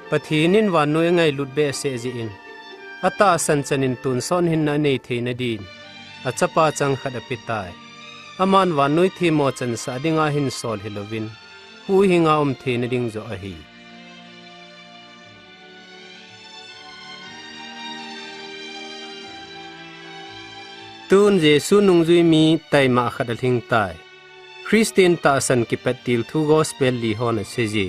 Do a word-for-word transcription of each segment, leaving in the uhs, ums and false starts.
Pathen in vannoi angailut behseh jeh in, atahsan chan in tonsot hinna anei theina din, achapa chang khat apetai. Aman vannoi themmo chansah dinga hinsol hilouvin, huhhinga um theina ding joh ahi. Tun Jesu nungjui mi taima khat alhingtai. Christian tahsan kipattil thu gospel li hon aseiji.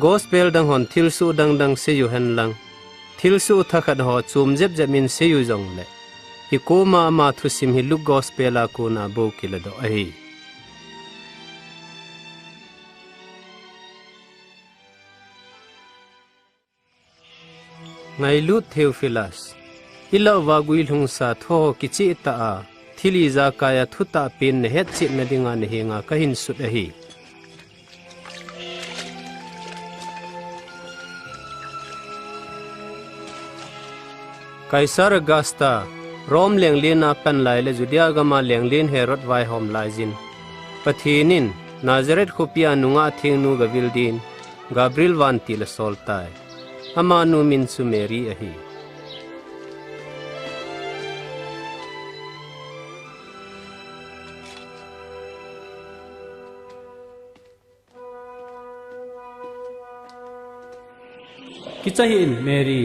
Gospel dang hon thilsoh dangdang seiu henlang, thilsoh thakhat ho chom jepjep in seiu jongle, hikoma ama thusim hi Luke gospel a kona bou kiladoh ahi. Ngailut Theophilus, ilah uva guilhungsa thuho kichehtah a, thil ijakai a thutah pen nahetchetna dinga nahenga kahinsut ahi. Kaisar Augusta, Rome lenglen a panlai le Judea gama lenglen Herod vaihom laijin, Pathen in Nazareth khopia nungah thengnu gavil din Gabriel vantil asoltai. Amanu min chu Mary ahi. Kicha hih in Mary,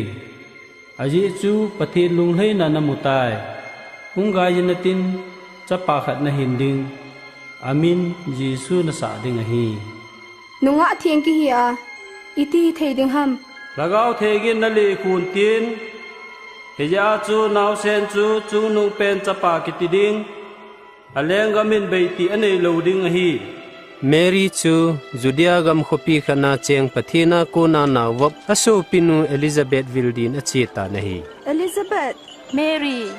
ajeh chu Pathen lunglhaina namutai. Hung gaijin natin, chapa khat nahin ding, amin Jesu nasah ding ahi. Nungah theng kihi a, iti hithei ding ham? Lhagao Theng in nalekhu intin, hijeh a chu naosen chu chungnungpen chapa kiti ding, alenggam in beitih aneilou ding ahi. Mary chu Judea gam khopi khatna cheng Pathen a kona naovop asopinu Elizabeth vil din achetan ahi. Elizabeth! Mary!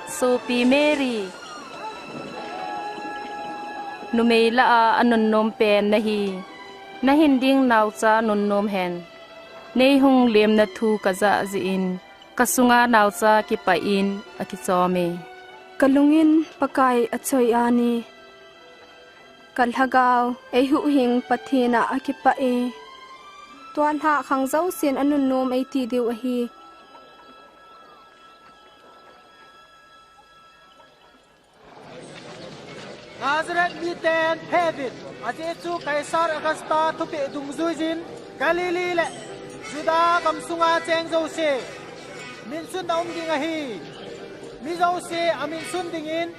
Sopi Mary! Numei lah a anunnom pen nahi. Nahin ding naocha nunnom hen. Neihung lemna thu kajah jeh in, kasunga naocha kipah in akichome. Kalung in Pakai achoi ani. Kalhagao eihuhhing Pathen a akipah e. Tua lhah khang jousen anunnom eiti diu ahi. Nazareth miten pheuvin, ajeh chu Kaisar Augusta thupeh dungjuijin, Galilee le Juda gamsunga cheng jouse minsunna um ding ahi. Mi jouse aminsun dingin,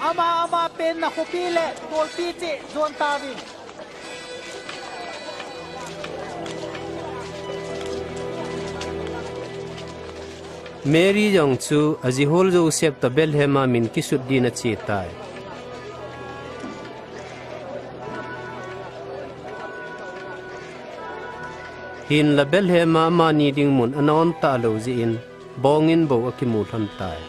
ama ama penna khopi le tolpi cheh jon tauvin. Mary jong chu ajihol Joseph toh Bethlehem a min kisut din achetai. Hinla Bethlehem a amani ding mun ana-on talou jeh in, bongin bou akimu lhontai.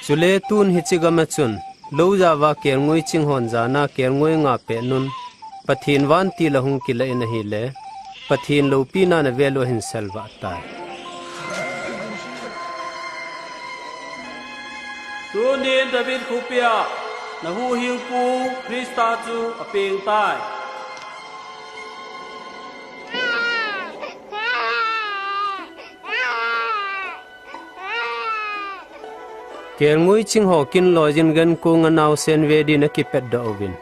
Chule tun hiche gam a chun, loujah uva kelngoi ching hon jana kelngoi nga pehnun, Pathen vantil ahung kilah in ahile, Pathen loupina navel u ahin selvah tai. Tunin David khopia nahuhhingpu Christa chu apengtai. Kelngoi ching ho kinloijin gankonga naosen ve din akipatdoh uvin.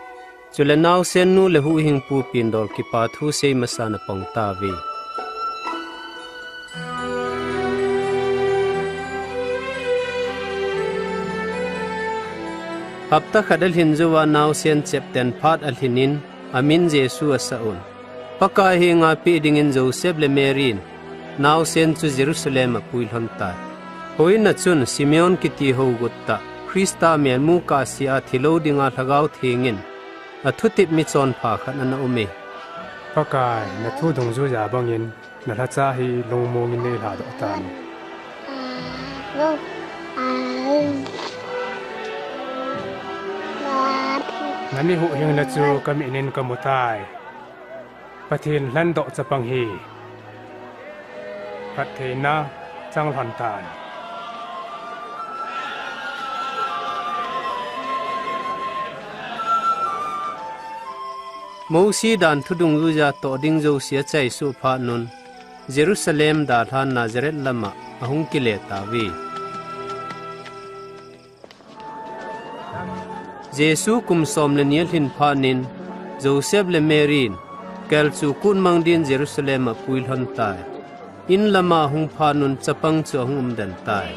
Chule naosennu le huhhingpu pindol kipa thu sei masan apong tauve. Hapta khat alhin jouva naosen chepten phat alhinin, amin Jesu asah un. Pakai henga peh dingin Joseph le Mary in naosen chu Jerusalem a pui lhon tai. Houin a chun Simeon kiti hougut tah, Christa melmu kahsea thilou dinga Lhagao Theng in athutep michonpha khat ana um e. Pakai, nathu dungjuija bangin nalhacha hi lungmongin neilhadoh tan. Nami huhhingna chu kamit in kamutai. Pathen lhandoh chapang hi. Phattheina chang lhon tan. Mosi dan thu dungjuija toh ding jouse achaisuh phat un, Jerusalem dalhan Nazareth lama ahung kile tauve. Jesu kum som le ni alhin phat in, Joseph le Mary in kelchu kut mang din Jerusalem a apui lhon tai. In lama ahung phat un chapang chu ahung umden tai.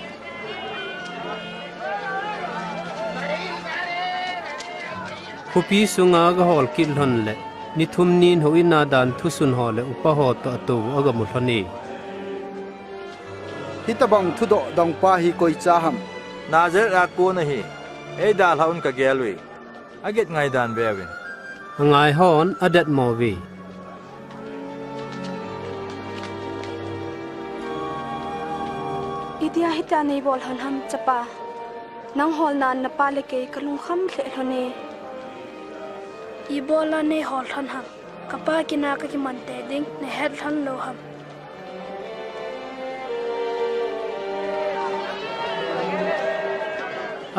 Khopi sunga agahol kit lhon le, ni thum nin houin a dan thusun ho le upa ho toh atou u agamu lhon e. Hitobang thudoh dongpa hi koicha ham? Nazareth a kon ahi. Eidalhah un kagel uve. Aget ngaidan veuvin. Angai hon adetmo uve. Idia hitia neibol lhon ham, chapa? Nang holnan napa le kei kalungkham lheh lhon e. Ibola neihol lhon ham? Kapa kin a kakiman tei ding nahet lhon lou ham?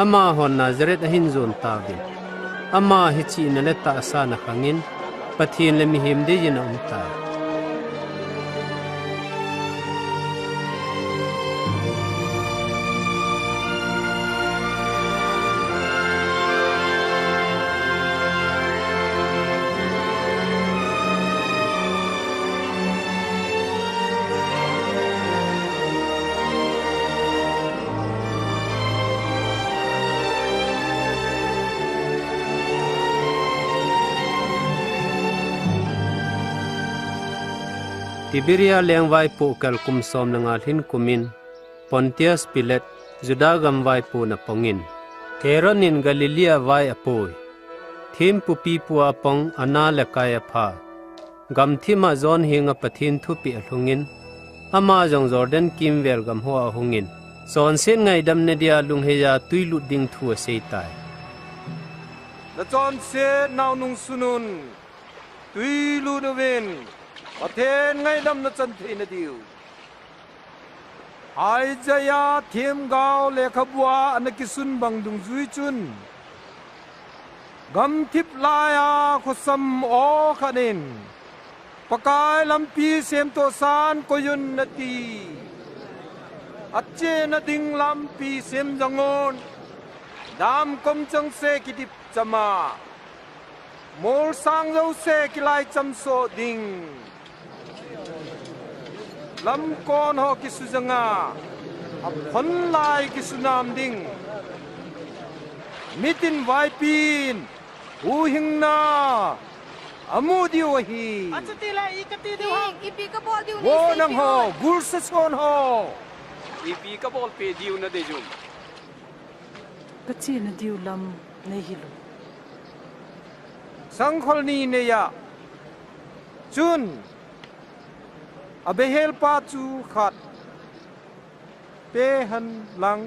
Amahon Nazareth ahin jon tauvin. Ama hi chihna le tahsan akhangin, Pathen le mihem deiyin aum tai. Tiberia lengvaipoh kel kum som le nga lhin kumin, Pontius Pilat Juda gam vaipo na pongin, Herod in Galilee vai apoi. Thempu pipu a apong Anna le Kaiapha, gamthim a John henga Pathen thupeh alhungin, ama jong Jordan kimvel gam hoa ahungin, chonset ngaidam nadia lungheiya twi lut ding thu asei tai. Nachonset nau nungsun un, twi lut uvin, Pathen ngaidam nachan thei nadiu. Isaiah themgao lekhabua ana kisun bang dungjui chun, gamthip laiya khosam aw khat in, Pakai lampi semtoh san koiyun nati. Achena ding lampi sem jongun, damkom chengse kidip chama, molsang jouse kilai chamsoh ding. Lamkon ho kisujanga, aphonlai kisunam ding. Mitin vaipin, huhhingna amu diu ahi. Achutile i kati diu ham? Ipi kabol diu? Vo nangho, gulsa son ho. Ipi kabolpeh diu nadei uvem? Kachena diu lam neihil u. Sangkhol ni neiya chun, abehelpa chu khat pehenlang,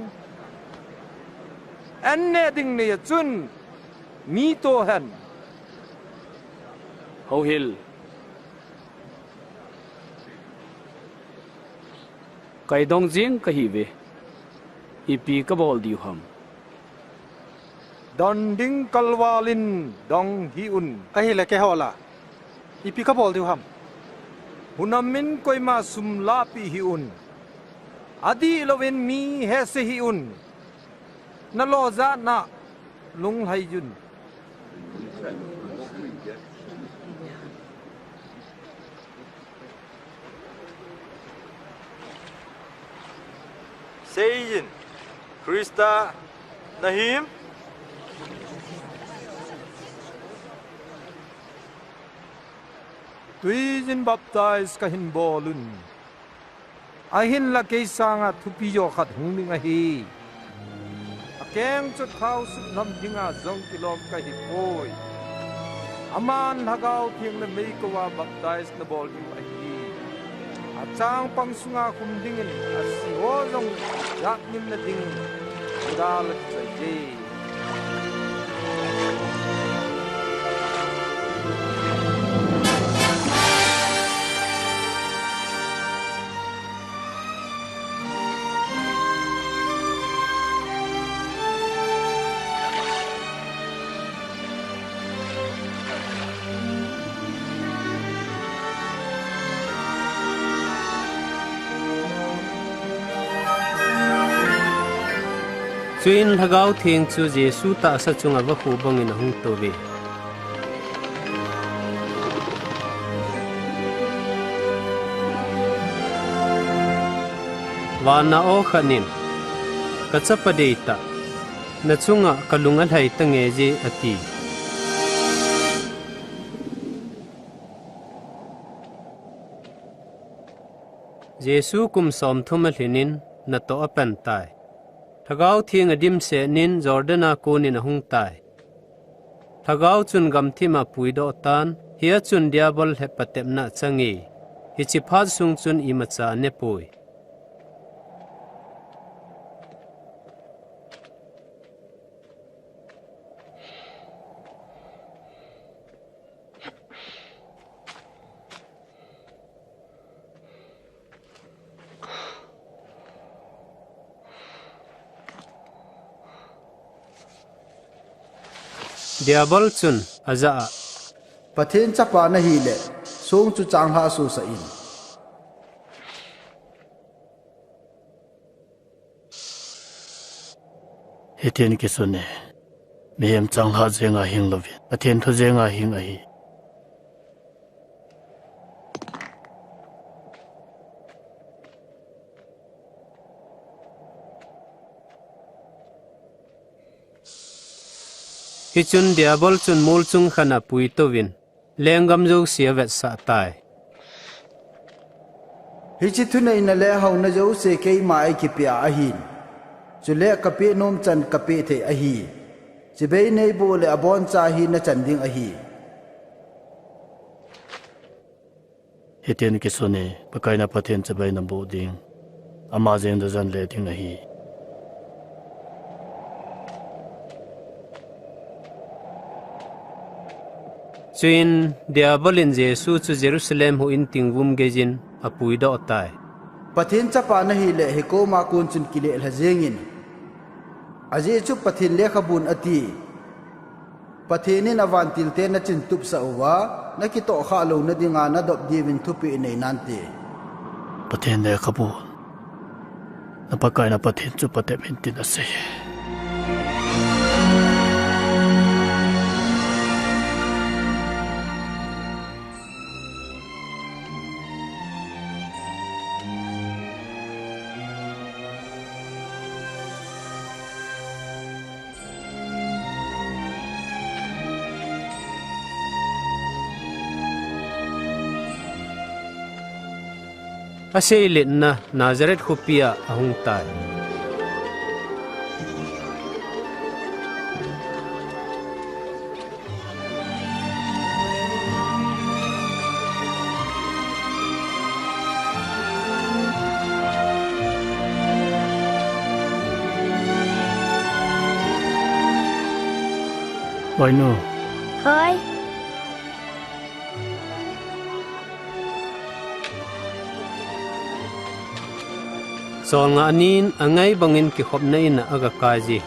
an neh ding neiya chun mi tohen. Houhil. Kaidong jing kahiuve. Ipi kabol diu ham? Don ding kalvalin dong hih un. Ahile keiho la, ipi kabol diu ham? Hunamin koima sum lahpeh hih un. Adihlouvin mi hehse hih un. Nalo jat na lunglhai un. Seijin, Christa nahim? Twijin baptize kahin bolun. Ahinla kei sanga thupi jo khat hung ding ahi. Akeng chu thao sut lham dinga jong kilom kahipoi. Aman Lhagao Theng le meikouva baptize nabol diu ahi. Achangpang sunga khum dingin, asiho jong jatmil nading, Juda la kichoi e. Chuin Lhagao Theng chu Jesu tahsa chunga vakhu bangin ahung touve. Vana aw khat in, "Ka chapa deitah, na chunga ka lung alhai tange je," ati. Jesu kum somthum alhinin natoh apan tai. Lhagao Theng adimset in Jordan a konin ahung tai. Lhagao chun gamthima apuidoh tan, hia chun Diabol lhep patepna achange, hiche phat sung chun imacha anepoi. Diabol chun ajah a, "Pathen chapa nahile, song chu changlhah sohsah in. Hitin kisun e, mihem changlhah jenga hing louvin, Pathen thu jenga hing ahi." Hichun Diabol chun mol chung khat a apuitouvin, lenggam jouse avetsah tai. "Hiche thuneina le hauna jouse keima eikipeh ahin. Chule kapeh nom chan kapeh thei ahi. Chibai neiboh le aboncha hi nachan ding ahi." Hitin kisun e, Pakai na Pathen chibai naboh ding, ama jeng najan le ding ahi. Chuin Diabol in Jesu chu Jerusalem huhhing tingvum geiyin apuidoh tai. "Pathen chapa nahile, hikoma kon chun kilelha jengin. Ajeh chu Pathen lekhabun ati, 'Pathen in avantil te nachintupsah uva, nakitohkhah louna dinga nadop diuvin thupeh nei nante.'" Pathen lekhabun, "Na Pakai na Pathen chu patep in," tin asei. Aseiletna Nazareth khopia ahung tai. Boinu. Hoi. Cholngah nin angai bangin kikhopna in a agakai ji.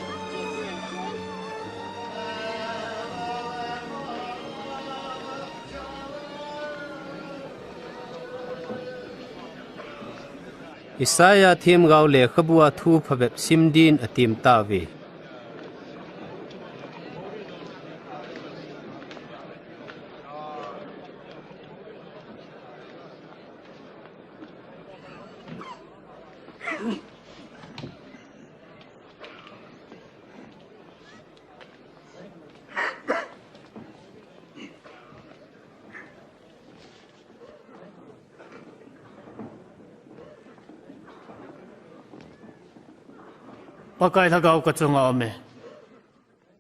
Isaiah themgao lekhabua thu phabep sim din atim tauve. Pakai Lhagao kachunga aume.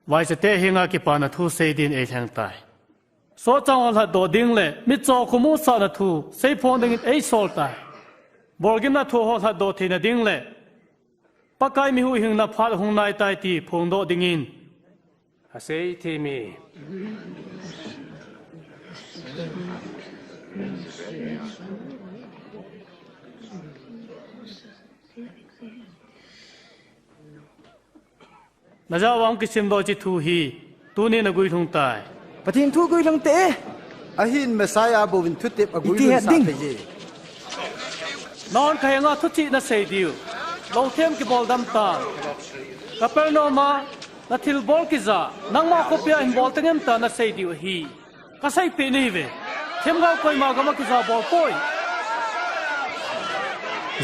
Vaichate henga kipana thu seidin eilheng tai. Sohchang ho lhatdoh ding le mitcho khomusahna thu seiphong dingin eisol tai. Bolgimna thu ho lhatdoh theina ding le Pakai mi huhhingna phat hung naitai ti phongdoh dingin. Asei thei mi. Najah uva hung kisimdoh hiche thu hi tuni naguilhung tai. Pathen thu guilhung te. Ahin Messiah bouvin thutep aguilhung sah thei je. Nangho kahenga thuchih nasei diu. Lou them kibol dam tan. Capernaum a, na thilbol kija, nangma khopia hin bol tengem tia nasei diu ahi. Kaseipeh nahiuve. Themgao koima gam a kija bol poi.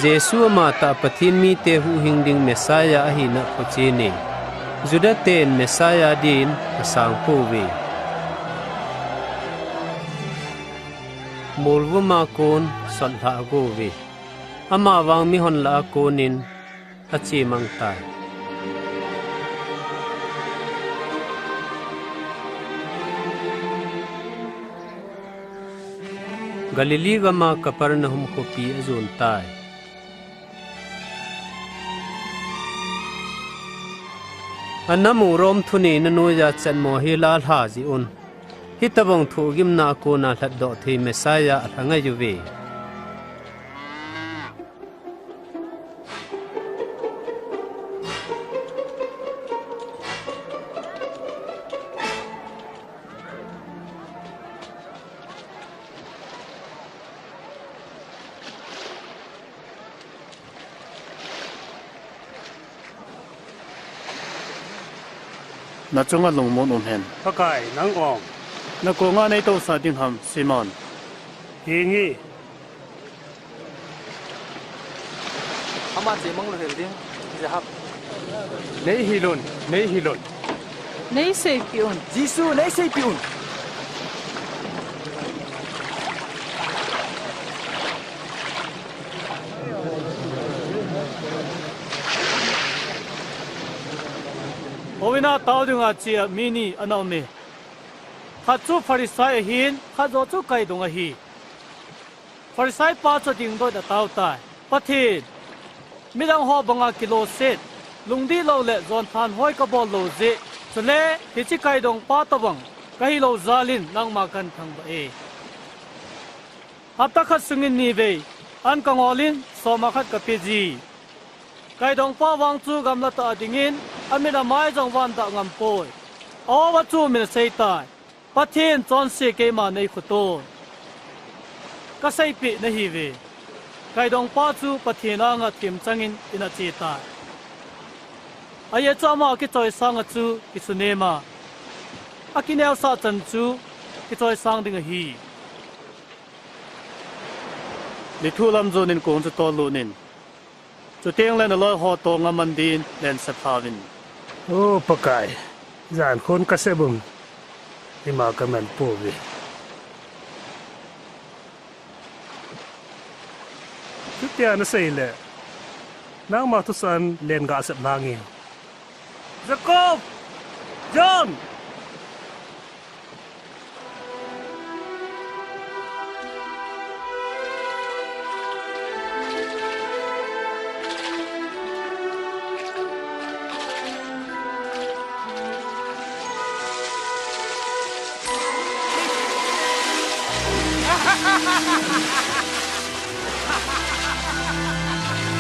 Jesu amatah Pathen mite huhhing ding Messiah ahina phochen e. Juda ten Messiah din asang pouve. Molvum a kon sotlha agouve. Amavang mihon lah a konin achemang tai. Galilee gam a Capernaum khopi ajon tai. Anamu Rome thuneina noiya chenmo hi lalha jeh un, hitobang thohgimna a kona lhatdoh thei Messiah alha ngai uve. Na chunga lungmon um hen. Pakai, nang ong. Na konga nei tousah ding ham, Simon? Henge. Ama chemang lou hel ding, Jahap. Nei hilun, nei hilun. Nei seipeh un. Jesu, nei seipeh un. Houin a tao dinga chea mi ni ana um e. Khat chu Pharisai ahin, khat joh chu kaidong ahi. Pharisai pa chu dingdoh in atao tai. Pathen, midang ho banga kiloset, lungdihlou le jonthanhoi kabol lou jeh, chule hiche kaidong pa tobang kahi lou jal in nangma kahin thangvah e. Hapta khat sungin nivei, an kangol in soma khat kape ji. Kaidong pa vang chu gamla tah a dingin, amit amai jong van dah ngam poi. A-o a chu min asei tai. Pathen chonse keima nei khuto. Kaseipeh nahiuve. Kaidong pa chu Pathen anga themchang in, in ache tai. Ajeh chu ama kichoisang a chu kisunem a, akineosah chan chu kichoisang ding ahi. Nithu lam jon in kong chu tollut in. Chuteng le naloi ho tonga man din lensep lhauvin. O Pakai, jan khun kasep um, ima kaman pouve. Chutia nasei le, nangma thusan len gasep nange. Jacob! John!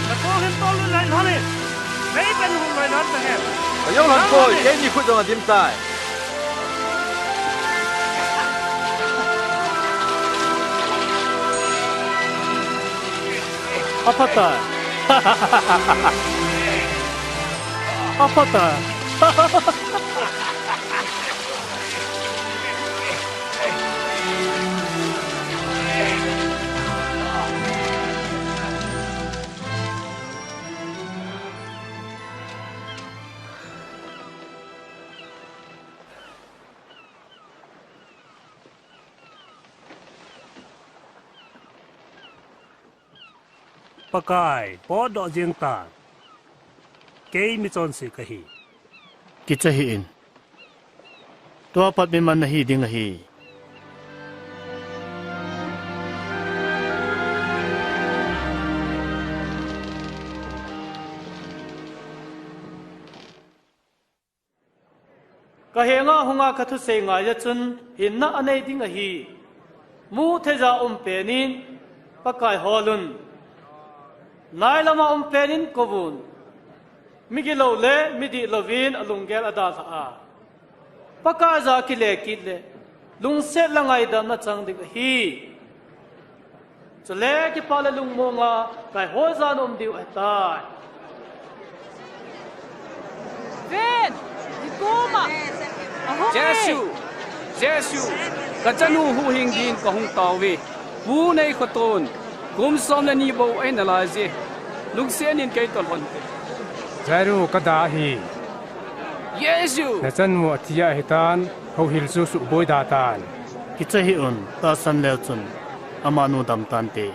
Nakou hin tollut lai lhon in, nei pen hung lai lhon tahen. Ka jong lhon poi, keini khut jong adim tai. Aphatai. Aphatai. Pakai, potdoh jeng tan. Kei michonse kahi. Kicha hih in. Tua pat miman nahi ding ahi. Kahenga hunga kathusei ngaiya chun hinna anei ding ahi. Mutheija um penin Pakai holun. Nailama um penin kouvun. Migilou le midihlouvin alunggel adalhah a, Pakaiya akile kit le lungset le ngaidamna chang ding ahi. Chule kipah le lungmonga kaihoija naum diu ahitai. Ven, i koma. Ahung e. Jesu, Jesu, ka chanu huhhing din ka hung tao ve. Pu nei kho ton, kum som le ni bou ahi nalai je. Lungset in kei toh lhon. Jairo, ka da ahi. Jesu! Na chanu athi ahi tan, houhil chu suboi da tan. Kicha hih un, tahsan leu chun, amanu dam tante.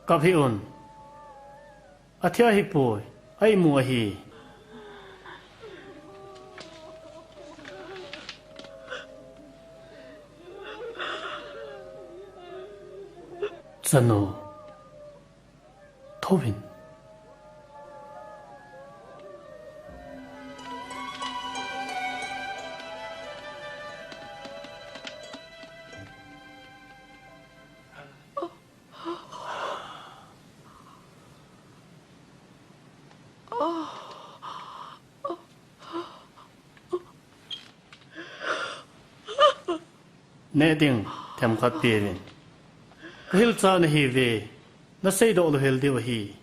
Kap hih un. Athi ahipoi. A imu ahi. Chanu. Thouvin. Neh ding, themkhat peuvin. Ka hilchah nahiuve, naseidoh louhel diu ahi.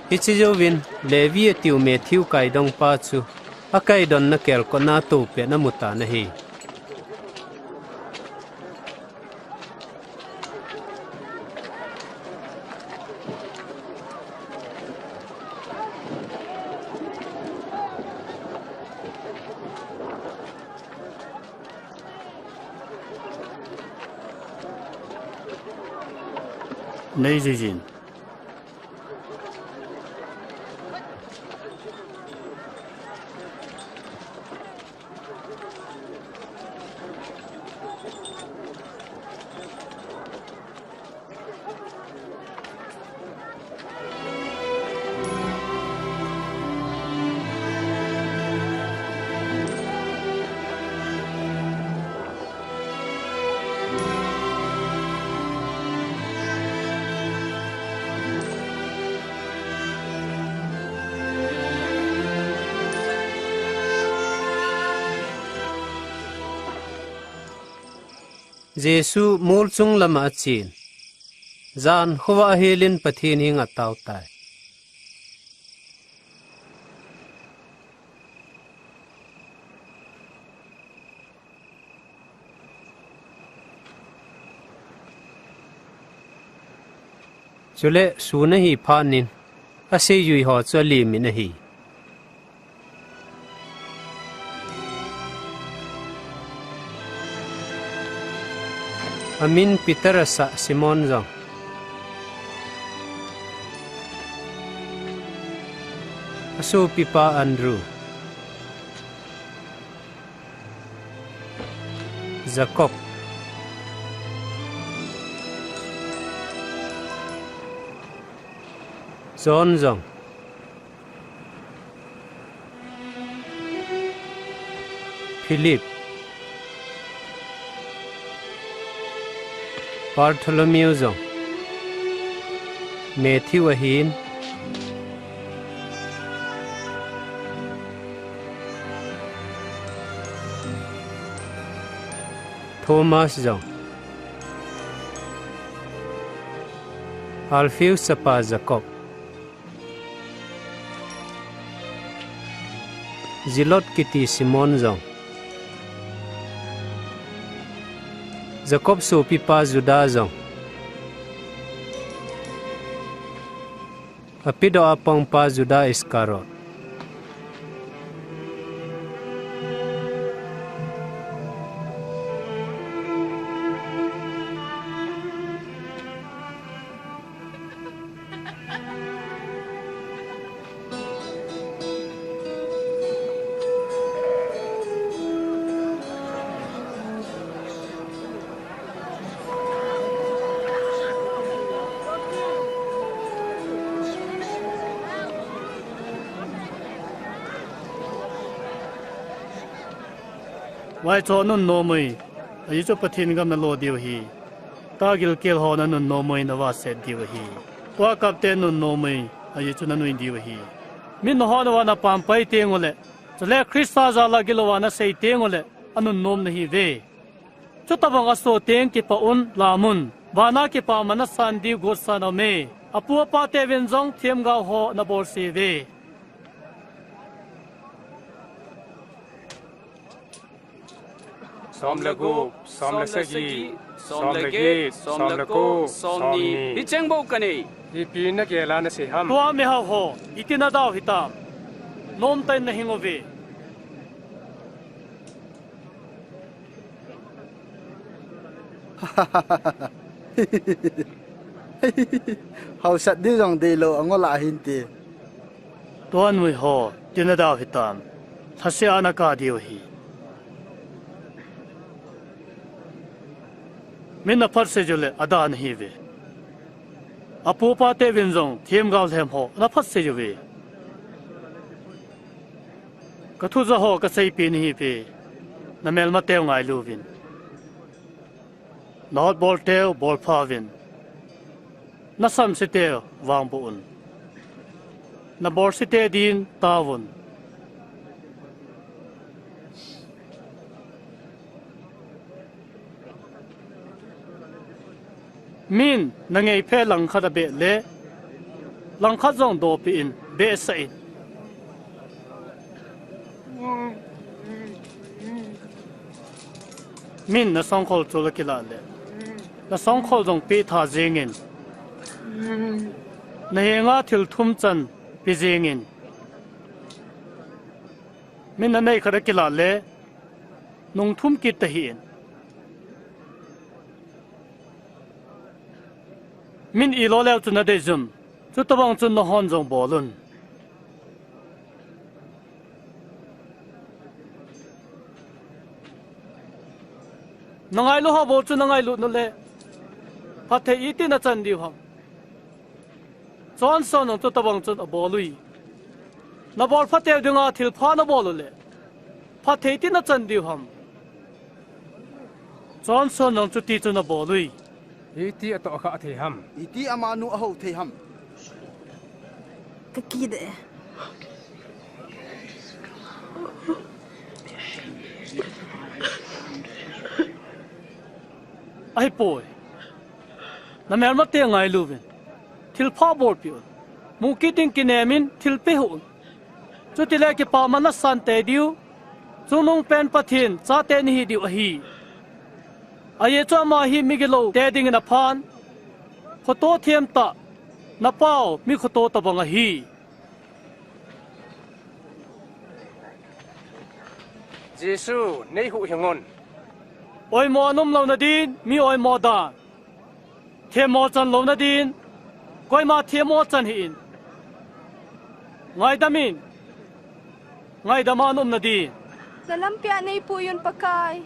Hiche jouvin, Levi atiu Matthew kaidongpa chu, akaidonna kelkotna atoupet in amutan ahi. Nei jui jin. Jesu mol chung lama achen. Jan khovah ahelin Pathen henga atao tai. Chule sun ahi phatnin, aseijui ho chu alemin ahi. Amin Peter asah Simon jong, asopipa Andrew, Jacob, John jong, Philip, Bartholomew jong, Matthew ahin, Thomas jong, Alphaeus chapa Jacob, Zealot kiti Simon jong, Jacob sopipa Judah jong, apedoh a pangpa Judah Iscariot, Vaicho nunnom uvin, ajeh chu Pathen gam nalo diu ahi. Tagilkel ho nanunnom uvin, navahset diu ahi. Tua kapte nunnom uvin, ajeh chu nanui diu ahi. Min nahon uva napampai tengule, chule Christa jal a gilouva nasei tengule, anunnom nahiuve. Chutobang aso teng kipah un, lam un, vana kipa man nasan diu gotsan aume. Apu apate uvin jong themgao ho nabolseuve. Som le gup, som le sagi, som le get, som le ko, som ni. Hicheng bou kanei. Ipi nagel a nasei ham? Tua mihao ho, iti nadau hitam? Nomtah in nahing uve. Haosat diu jong deilou angol a hinte. Tua nui ho, iti nadau hitam? Lhase a nakap diu ahi. Min naphatsei ule, ada nahiuve. Apu apate uvin jong, themgao lhem ho, naphatsei uve. Kathuja ho kaseipeh nahiuve, namelmateu ngailu uvin. Nahotbolteu bolpha uvin. Nasamseteu vangboh un. Nabolsete din taovun. Min nangeiphe langkhat abeh le, langkhat jong dopeh in, behsah in. Min nasongkhol chol akilah le, nasongkhol jong pehtha jengin. Nahenga thil thum chan pe jengin. Min nanei khat akilah le, nungthum kit tahih in. Min ilo leu chun nadei jun, chutobang chun nahon jong bol un. Nangailu ho bou chu nangailut nule, phatthei iti nachan diu ham? Johnson nang chutobang chun abol ui. Nabolphateu dinga thilpha nabol ule, phatthei iti nachan diu ham? Johnson nang chuti chu nabol ui. Iti atoh akhah thei ham? Iti amanu ahou thei ham? Kakide. Ahipoi. Namelmate ngailu uvin. Thilpha bolpeh un. Mukit ding kinem in thilpeh hih un. Chutile kipaman nasan tei diu, chungnungpen Pathen chate nahi diu ahi. Ajeh chu ama hi migiloute dingin aphan, khoto themtah, napau mi khoto tobang ahi. Jesu, neihuhhing un. Oimo aum louna din, mi oimo dan. Themmo chan louna din, koima themmo chan hih in. Ngaidam in, ngaidam a naumna din. Nalampi a neipui un Pakai.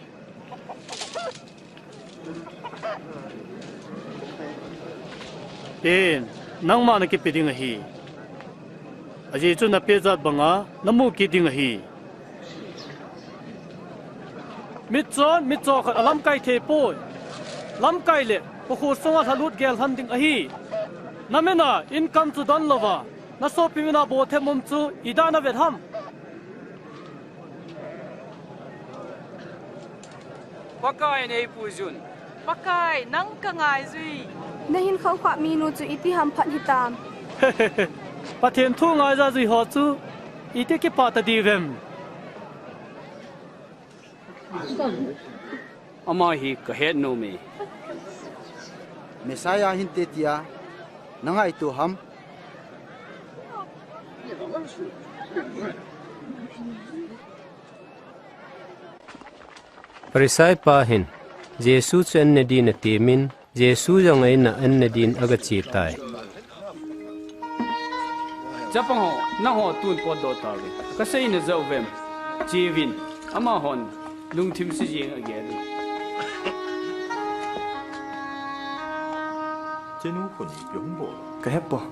Pen, nangma nakipe ding ahi. Ajeh chu napeh jat banga namu kit ding ahi. Mitchon, mitcho khat alamkai thei poi. Lamkai le, kho sunga lhalut gel lhon ding ahi. Namin a, income chu don louva, nasopi mina bothemum chu ida navet ham? Pakai, neipui un. Pakai, nang kangai jui. Nahin khoukhah minu chu iti ham phat hitam? Pathen thu ngaija jui ho chu iti kipah ta diuvem? Ama hi kahet nome. Messiah hinte tia nangaito ham? Pharisai pa hin Jesu chu an ne din atemin, Jesu jong a in a an ne din agache tai. Chapang ho, nangho tun potdoh tauvin. Kasei najah uvem? Cheuvin, amahon lungthim se jeng agel un. Chenu khun ipi hung bol? Kahepoi.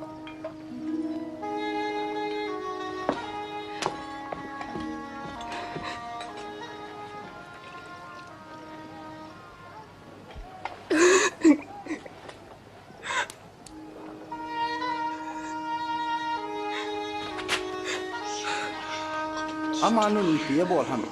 Amanun ipi abol ham?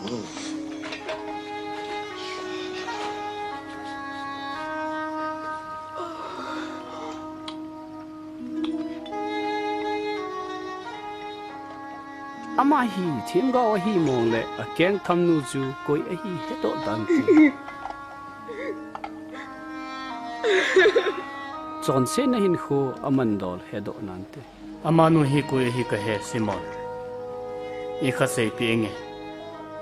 Ama hi themgao ahi mong le akeng thamnu chu koi ahi hedoh dante. Chonsetna hinkho aman dol hedoh nante. Amanu hi koi ahi kahe, Simon. Ikhat seipeh inge.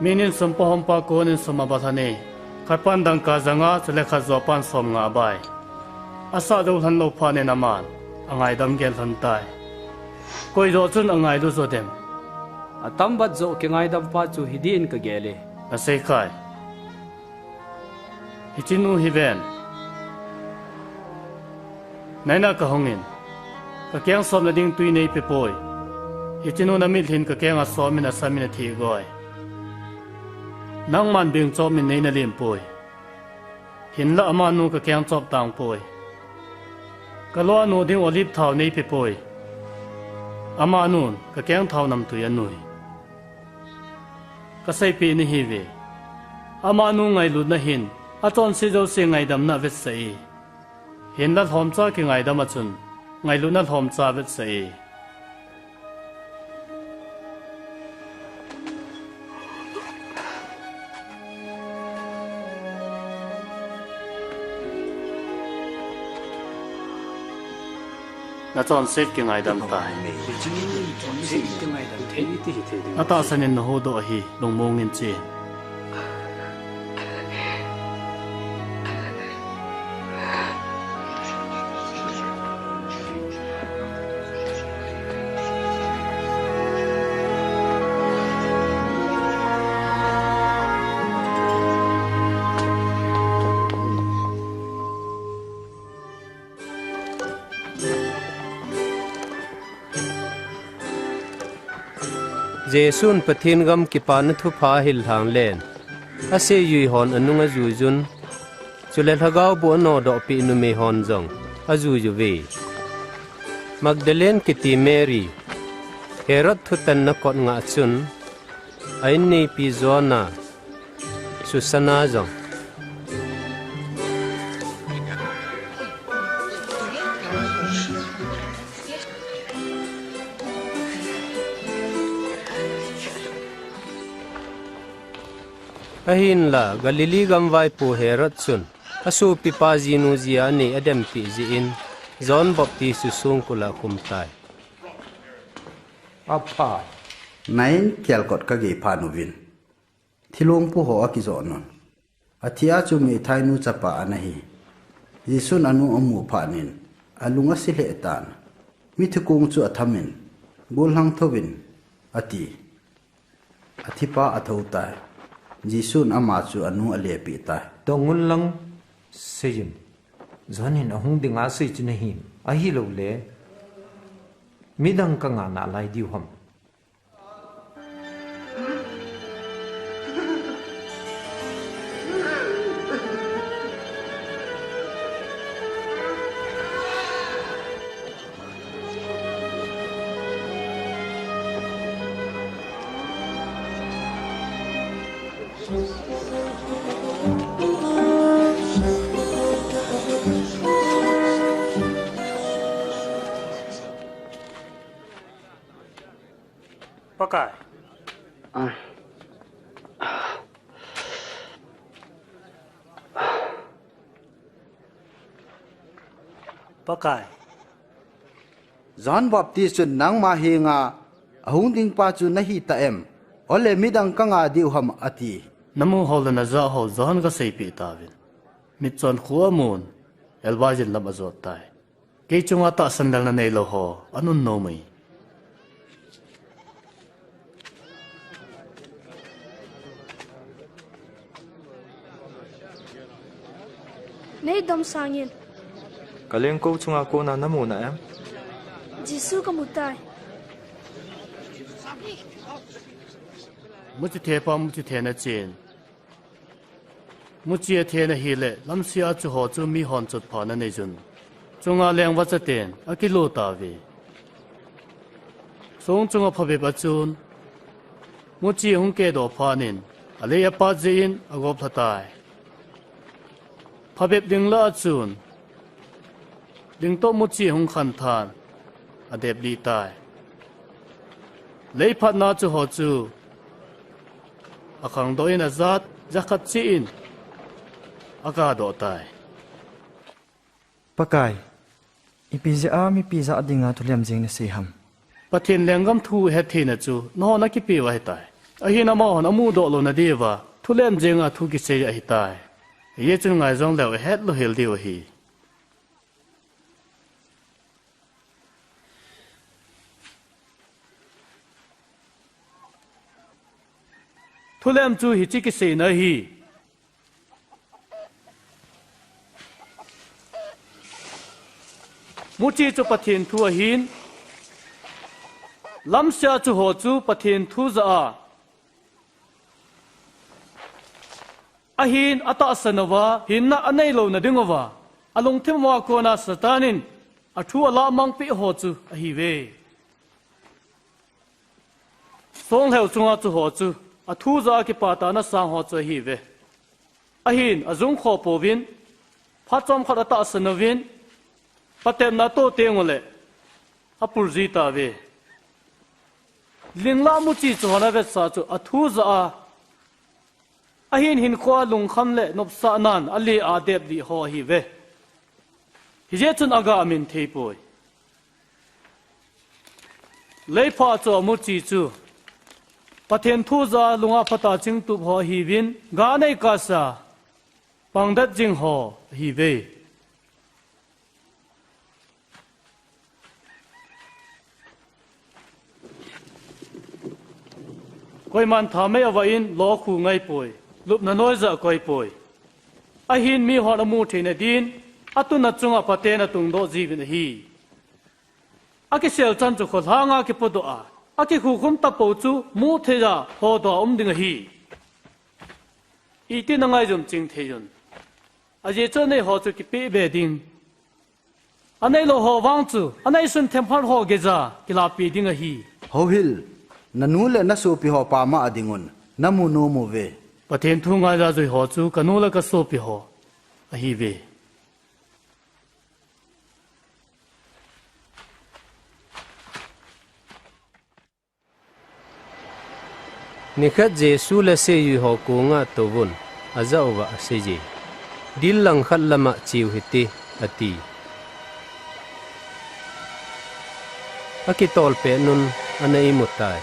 Min in sum pohompa konin sum abalhan e. Khatpan dangka janga, chule khat jopan somnga abai. Asah jou lhanlou phat in aman angaidam gel lhon tai. Koi joh chun angailu jo dem? Atambat joh kingaidampa chu hidin kagel e. Nasei khai. Hichenu hiven. Naina kahungin, kakeng somna ding twi neipepoi. Hichenu namitlhin kakenga somin asamin athigoi. Nangman bengchopin neina lempoi. Hinla amanu kakeng chop tangpoi. Kalo anoh ding olive thao neipepoi. Amanun kakeng thao namtwi anui. Kaseipeh nahiuve. Amanu ngailutna hin achonse jouse ngaidamna avetsah e. Hinla lhomcha kingaidam a chun ngailutna lhomcha avetsah e. Nachonset kingaidam tai. Atahsan in nahuhdoh ahi, lungmong in chen. Jesun Pathen gam kipana thupha ahil lhang len, aseijui hon anung ajuijun, chule lhagao boh anodoh peh numei hon jong ajuijuve. Magdalene kiti Mary, Herod thutanna kot ngah chun a-inneipi Joanna, Susanna jong. Ahinla Galilee gam vaipo Herod chun asopipa jinu jia anei adempeh jeh in John Baptist chu songkul a akhum tai. Apha. Nai in kelkot kagei phat uvin, thilong pu ho akijoh un. Athi a chu meithainu chapa ana hi. Jesun anu amu phat in alung ase lheh tan. Mithikong chu athamin, gollhang thouvin, ati. Athipa athou tai. Jesun ama chu anu alepeh tai. Dong un lang, seiyin. John in ahung dinga asei chu nahim? Ahilouleh midang kangah nalai diu ham? Pakai. Ah. Pakai. John Baptist chun nangma henga ahung dingpa chu nahi ta em? Ole midang kangah diu ham ati. Namu ho le najah ho John kaseipeh tauvin. Mitchon khu amun, elbaijin lam ajot tai. Kei chunga tahsan lelna neilou ho anun nom e. Nei dom sangin. Kalengkou chunga kona namu na em? Jesu kamu tai. Muchi thepa muchi thena chen. Muchi athe na hile, lamsia chu ho chu mihon chotphana neijun. Chunga lengvacha ten akilo tauve. Song chunga phabep achun, Muchi hung kedoh phat in, alei apat jeh in agop lha tai. Phabep ling lah a chun, ling toh muchi hung khan than, adep lih tai. Lei phatna chu ho chu, akhangdoh in ajat, jakhat cheh in, akadoh tai. Pakai, ipi jeh a mipi jah dinga thulem jeng nasei ham? Pathen lenggam thu het theina chu, nangho nakipe u ahitai. Ahin amahon amudoh louna diuva, thulem jenga thu kisei ahitai. Hijeh chun ngai jongleu ahet louhel diu ahi. Thulem chu hiche kiseina ahi. Muchi chu Pathen thu ahin, lamsea chu ho chu Pathen thu jah a, ahin atahsan uva, hinna anei louna dinguva, alungthim uva kona Satan in athu alamang peh ho chu ahiuve. Songlheu chunga chu ho chu, athu jah a kipatna asang ho chu ahiuve. Ahin, ajung khoh pouvin, phat chomkhat atahsan uvin, patepna atoh tenguleh, apul ji tauve. Ling lah muchi chu hon avetsah chu, athu jah a, ahin hinkhoa lungkham le nopsahnan alei a adep lih ho ahiuve. Hijeh chun aga amin thei poi. Leipha chu amuchi chu, Pathen thu jah a lunga phatah a chingtup ho ahiuvin, ga anei kahsa, pangdet jing ho ahiuve. Koiman thamei avah in lou akhu ngai poi, lupna noija akoi poi. Ahin mihon amu theina din, atuna chunga phaten atungdoh jiuvin ahi. Akisel chan chu kholhanga kipodoh a, akikhukhum tapou chu mutheija hodoh a um ding ahi. Itin angaijom ching thei un. Ajeh chu anei ho chu kipeh be ding. Aneilou ho vang chu, aneisun themkhat ho geija kilahpeh ding ahi. Houhil, nanu le nasopi ho pama a dingun, namu nom uve. Pathen thu ngaija jui ho chu kanu le kasopi ho ahiuve. Nikhat Jesu le seijui ho konga touvun, ajah uva aseiye. Dil langkhat lama cheu hite, ati. Akitol petnun ana imutai.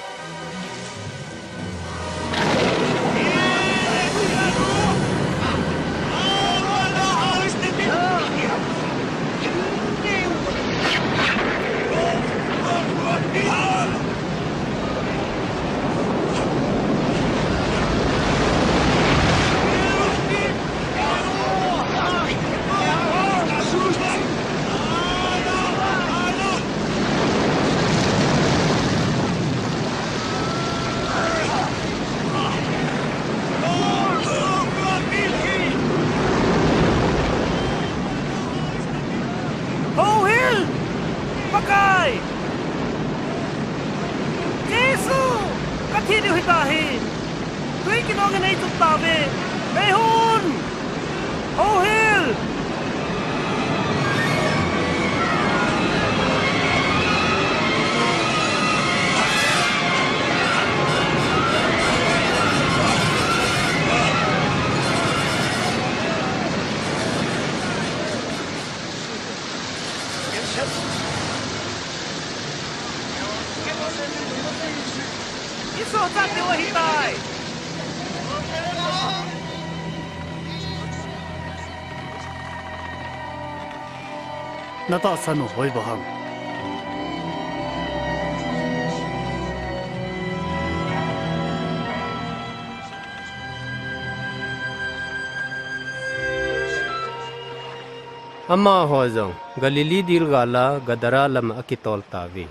Houhil! Pakai! Jesu! Kathi diu hitahi! Tui kinong in eichup tauve! Meihon! Houhil! Isoh chat diu ahitai. Natahsan u hoiba ham? Amaho jong Galilee dilgala Gadara lama akitol tauve.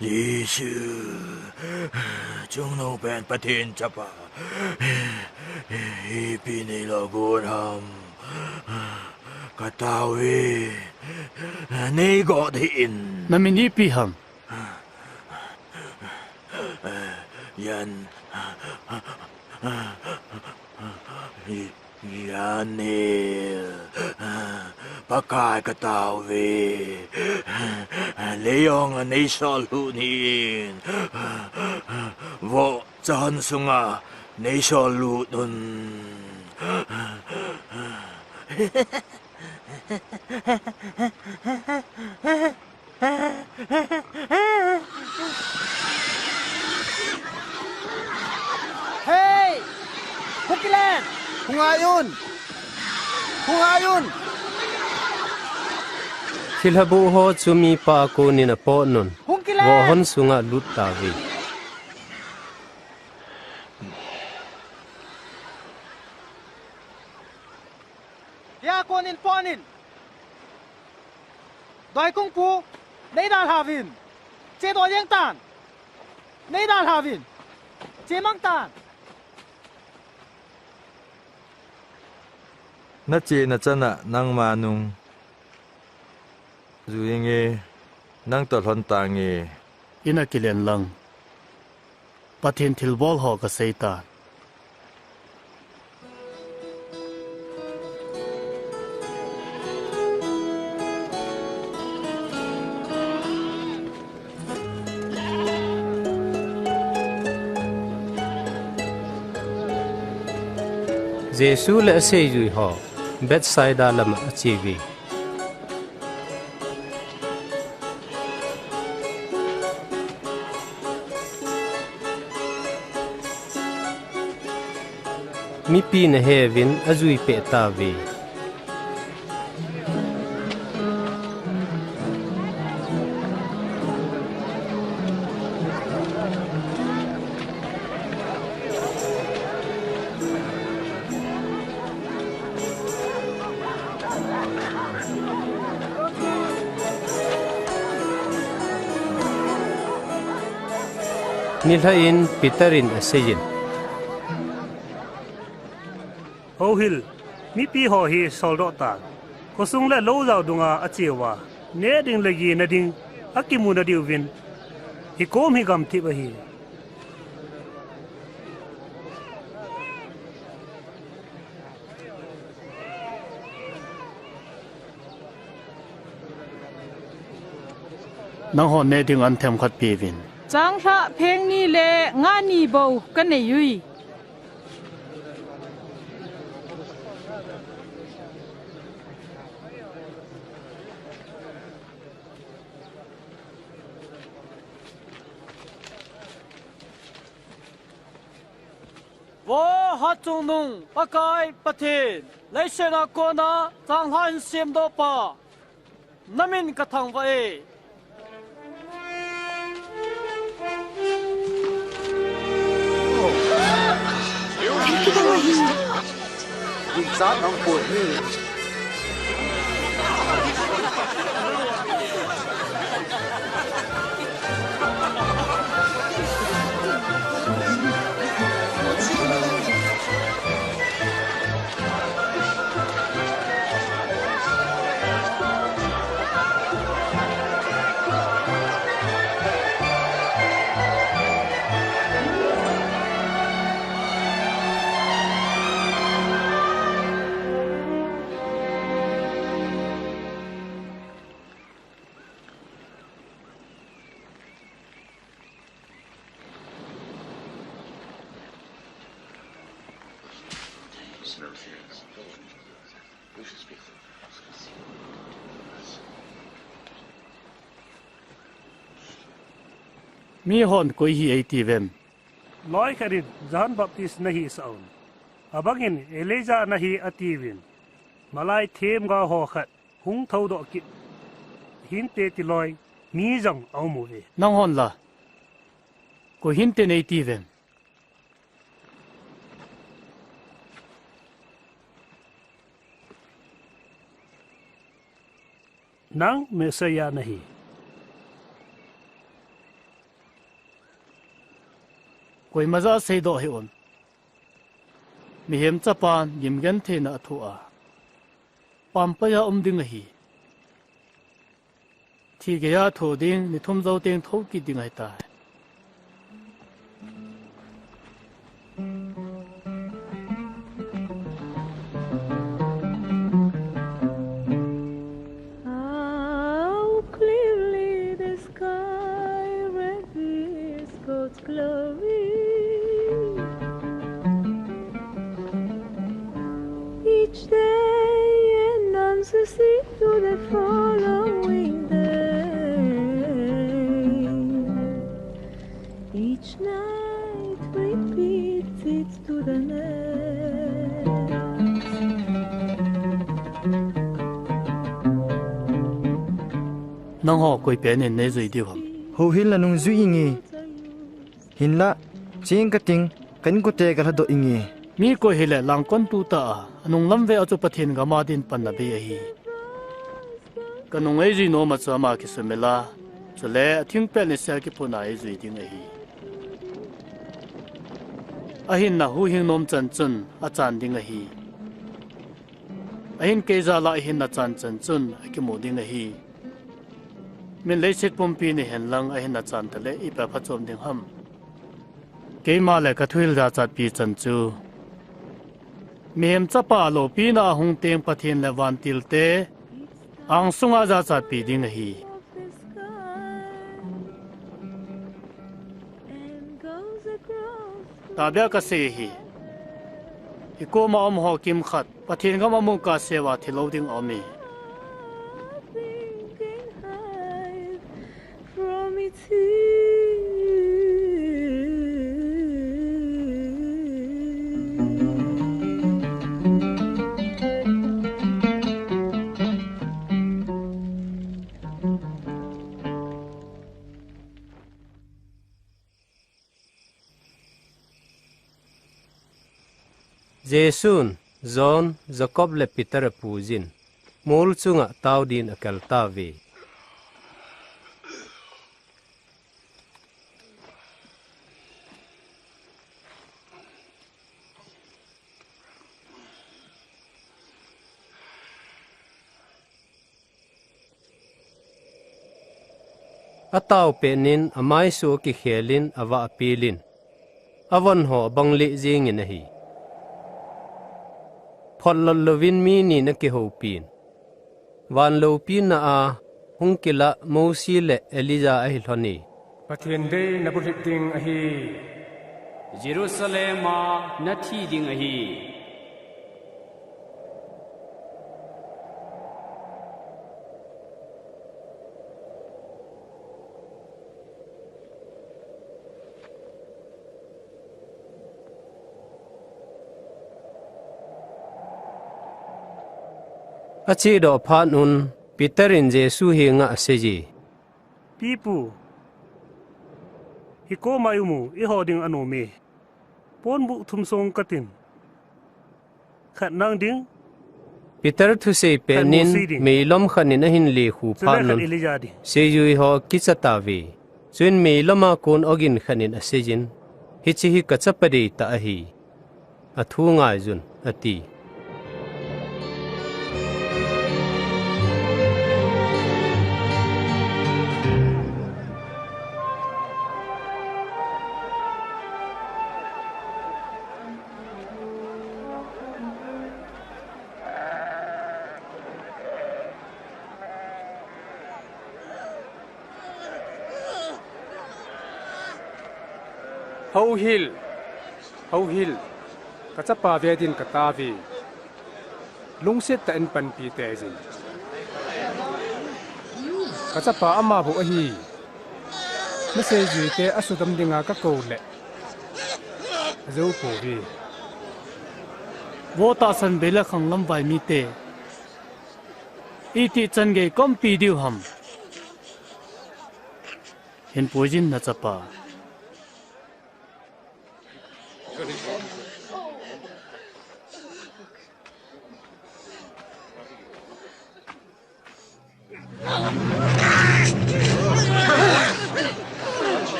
Jesu, Chungnungpen Pathen Chapa, ipi neilo gon ham, katao e, neigot hih in. Namin ipi ham? Yan, Yan Hil, Pakai katao e, lei jong neisol lut hih in, vohcha hon sunga neisol lut un. Hei! Hung kilen! Hung ngai un! Hung ngai un! Thilha boh ho chu mipa a konin apot un. Hung kilen! Voh hon sunga lut tauve. Hia konin pot in. Doi kungpu, nei dalha uvin. Che doi jeng tan. Nei dalha uvin. Che mang tan. Nachena chana nangma nung jui inge, nang toh lhon tange. Ina kilen lang. Pathen thilbol ho kasei tan. Jesu le aseijui ho Bethsaida lama ache uve. Mipin ahe uvin ajui peh tauve. Nilhah in Peter in aseiyin, Houhil, mipi ho hi soldoh tan, khosung le lou jao dunga acheuva, neh ding le geh na ding akimu nadiuvin, hikom hi gamthip ahi. Nanghon neh ding an themkhat peuvin. Changlhah pheng ni le nga ni bou kanei ui. Vo Hatchungnung Pakai Pathen, leiset a kona changlhah hin semdohpa, namin kathangvah e. Mihon koi hi eitiuvem? Loikhat in Johan Baptist nahi sah un, abangin Elijah nahi atiuvin, malai themgao ho khat hung thoudoh kit hinte tiloi mi jong aum uve. Nanghon la, koi hinte neitiuvem? Nang Messiah nahi. Koima ja seidoh hih un. Mihem Chapan gimgentheina athoh a, pampai a um ding ahi. Thi geiya athoh ding, ni thum jou teng thou kit ding ahitai. How clearly the sky reveals God's glory. Each day announces it to the following day. Each night repeats it to the next. Nangho koi pen in neijui diu ham? Houhil nanung jui inge. Hinlah, cheng kating, ka inkote kalhadoh inge. Mi koi hile langkon tu ta a, anung lam ve a chu Pathen gam a din panna bei ahi. Kanung eijui nom a chu ama kisumil a, chule athingpel nisea kiphun a eijui ding ahi. Ahinna huhhing nom chan chun achan ding ahi. Ahin kei jal a ahinna chan chan chun akimu ding ahi. Min leiset pumpi ni henlang ahinna chan tale ipi a phachom ding ham? Keima le kathuhil jachatpi chan chu, Mihem Chapa loupina a hung teng Pathen le vantilte angsunga jachatpi ding ahi. Tahbeh a kasei ahi. Hikoma umho kimkhat Pathen gam a mun kasei uva thilou ding aume. Jesun John, Jacob le Peter apuijin, mol chunga tao din akaltauve. Atao petnin amaisu akikhelin avah apelin, avonho abanglih jengin ahi. Photlot louvin mi ni akihoupin, van loupina a hung kilah Mosi le Elijah ahi lhone. Pathen dei nabulhit ding ahi. Jerusalem a nathi ding ahi. Achedoh phat un Peter in Jesu henga aseije. Pipu, hikoma iumu, eiho ding anome. Ponbuh thum song katin. Khat nang ding. Peter thusei petnin meilom khat in ahin lekhu phat un, seijui ho kicha tauve. Chuin meilom a kon ogin khat in aseijin, hiche hi kachapa deitah ahi. Athu ngaiyun, ati. Houhil, houhil, kachapa ve din katauve. Lungset tah in panpi teijin. Kachapa ama bou ahi. Naseijuite asudam dinga kakou le ajou pouve. Vo tahsan bei le khanglam vai mite, iti chan gei kaumpi diu ham? Hin puijin nachapa.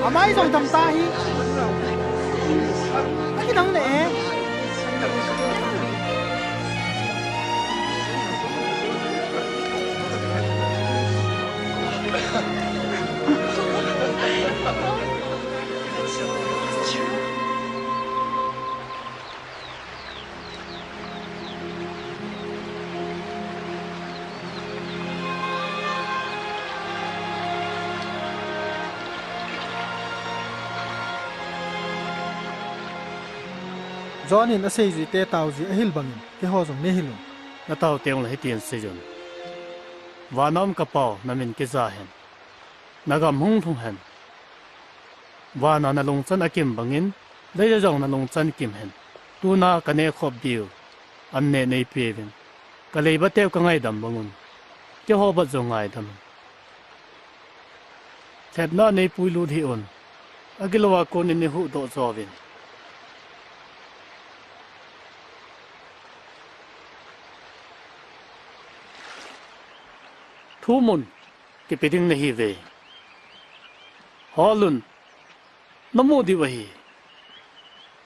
Amai jong dam ta hi. Aki dang le. John in asei jui te tao ji ahil bangin, keiho jong nei hil un. Na tao teng le hitin sei un. Vana um ka Pau, na min kija hen. Na gam hung lhung hen. Vana na lungchan akim bangin, leiya jong na lungchan kim hen. Tuna ka ne khop diu, an ne nei pe uvin. Ka leiba teu ka ngaidam bang un. Keiho bat jong ngaidam un. Lhepna nei pui lut hih un. Agilou a kon in nei huhdoh jo uvin. Thum un, kipe ding nahi uve. Hol un, na mu diu ahi.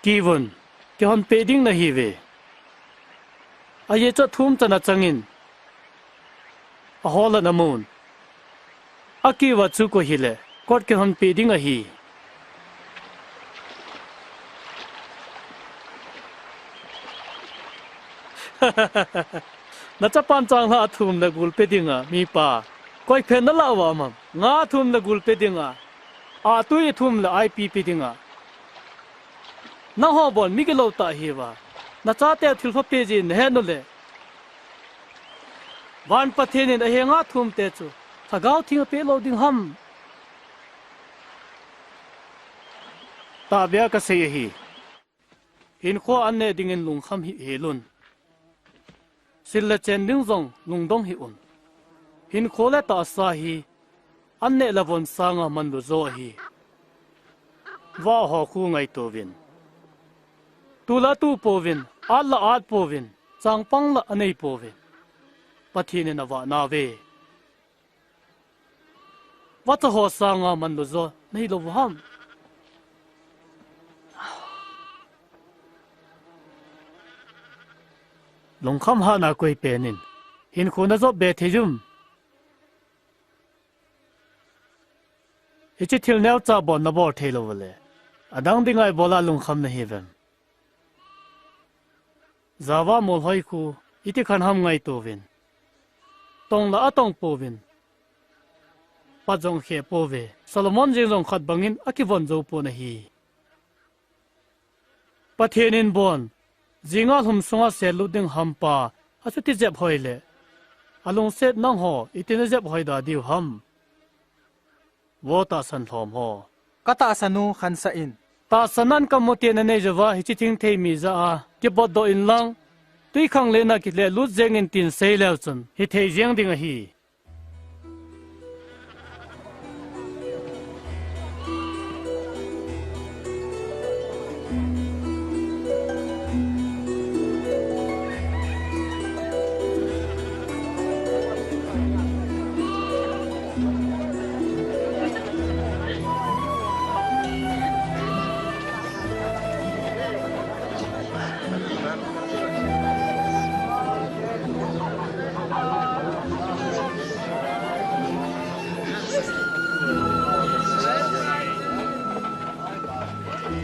Kivun, kihon pe ding nahi uve. Ahi chu thum chan a chang in. Ahol a na mun. Akiva chu koi hile, kot kihon pe ding ahi. Na chapan changlhah thum le gul pe dinga, mipa. Koi phen na lah uva um am? Nga thum le gul pe dinga. A tui thum le ipi pe dinga. Nangho bon mi gilou tah hiuva. Na chateu thilpha pe jin na het u le. Van Pathen in ahenga thum te chu. Lhagao theng a pe lou ding ham. Tahbeh a ka sei ahi. Hinkho an neh dingin lungkham hih hel un. Sil le chen ding jong lungdong hih un. Hinkho le tahsa hi an neh le von sanga manlu jo ahi. Vah ho khu ngaito uvin. Tu la tu pouvin, at la at pouvin, changpang la anei pouvin. Pathen in avah nauve. Vacha ho sanga manlu jo nei lou u ham? Lungkham hatna koi pen in hinkho na jop be thei uvem? Hiche thil neocha bon na bol thei lou u le, adang dinga i bol a lungkham nahi uvem? Java molhoi khu iti khan ham ngaito uvin. Tong la atong pouvin. Pat jong khe pouve. Solomon jeng jong khat bangin akivon jou pon ahi. Pathen in bon jinga lhum sunga sel lut ding hampa, achuti jep hoi le. Alungset nangho iti na jep hoi da diu ham? Vo tahsan lhom ho. Ka tahsan u khansah in. Tahsan nan ka mu te na nei jouva hiche thingthei mi jah a kibotdoh in lang. Twikhanglen a kile lut jeng in tin sei leu chun hithei jeng ding ahi.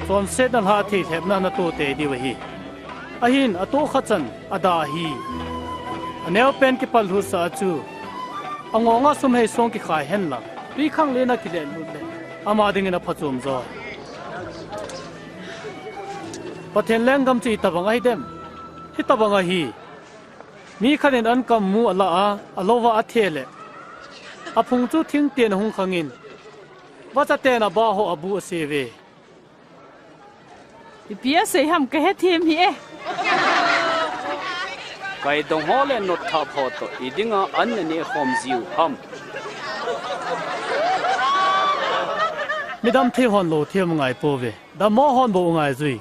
Chonsetna lhah thei lhepna na to tei diu ahi. Ahin atoh khat chan ada ahi. Aneo pen kipal lhutsah a chu angonga sum hei song kikhai henlang, twikhanglen a kile lut le ama dingin aphachom jo. Pathen lenggam chu itobang ahi dem? Hitobang ahi. Mi khat in ankam mu alah a, alouva athe le, aphung chu thingten ahung khangin, vachaten abah ho abu ase uve. Ipi asei ham kahethem hih e. Kaidong ho le notthap ho toh idinga an naneh khom jiu ham? Midam thei hon lou them ngai pouve. Dammo hon bou ngai jui.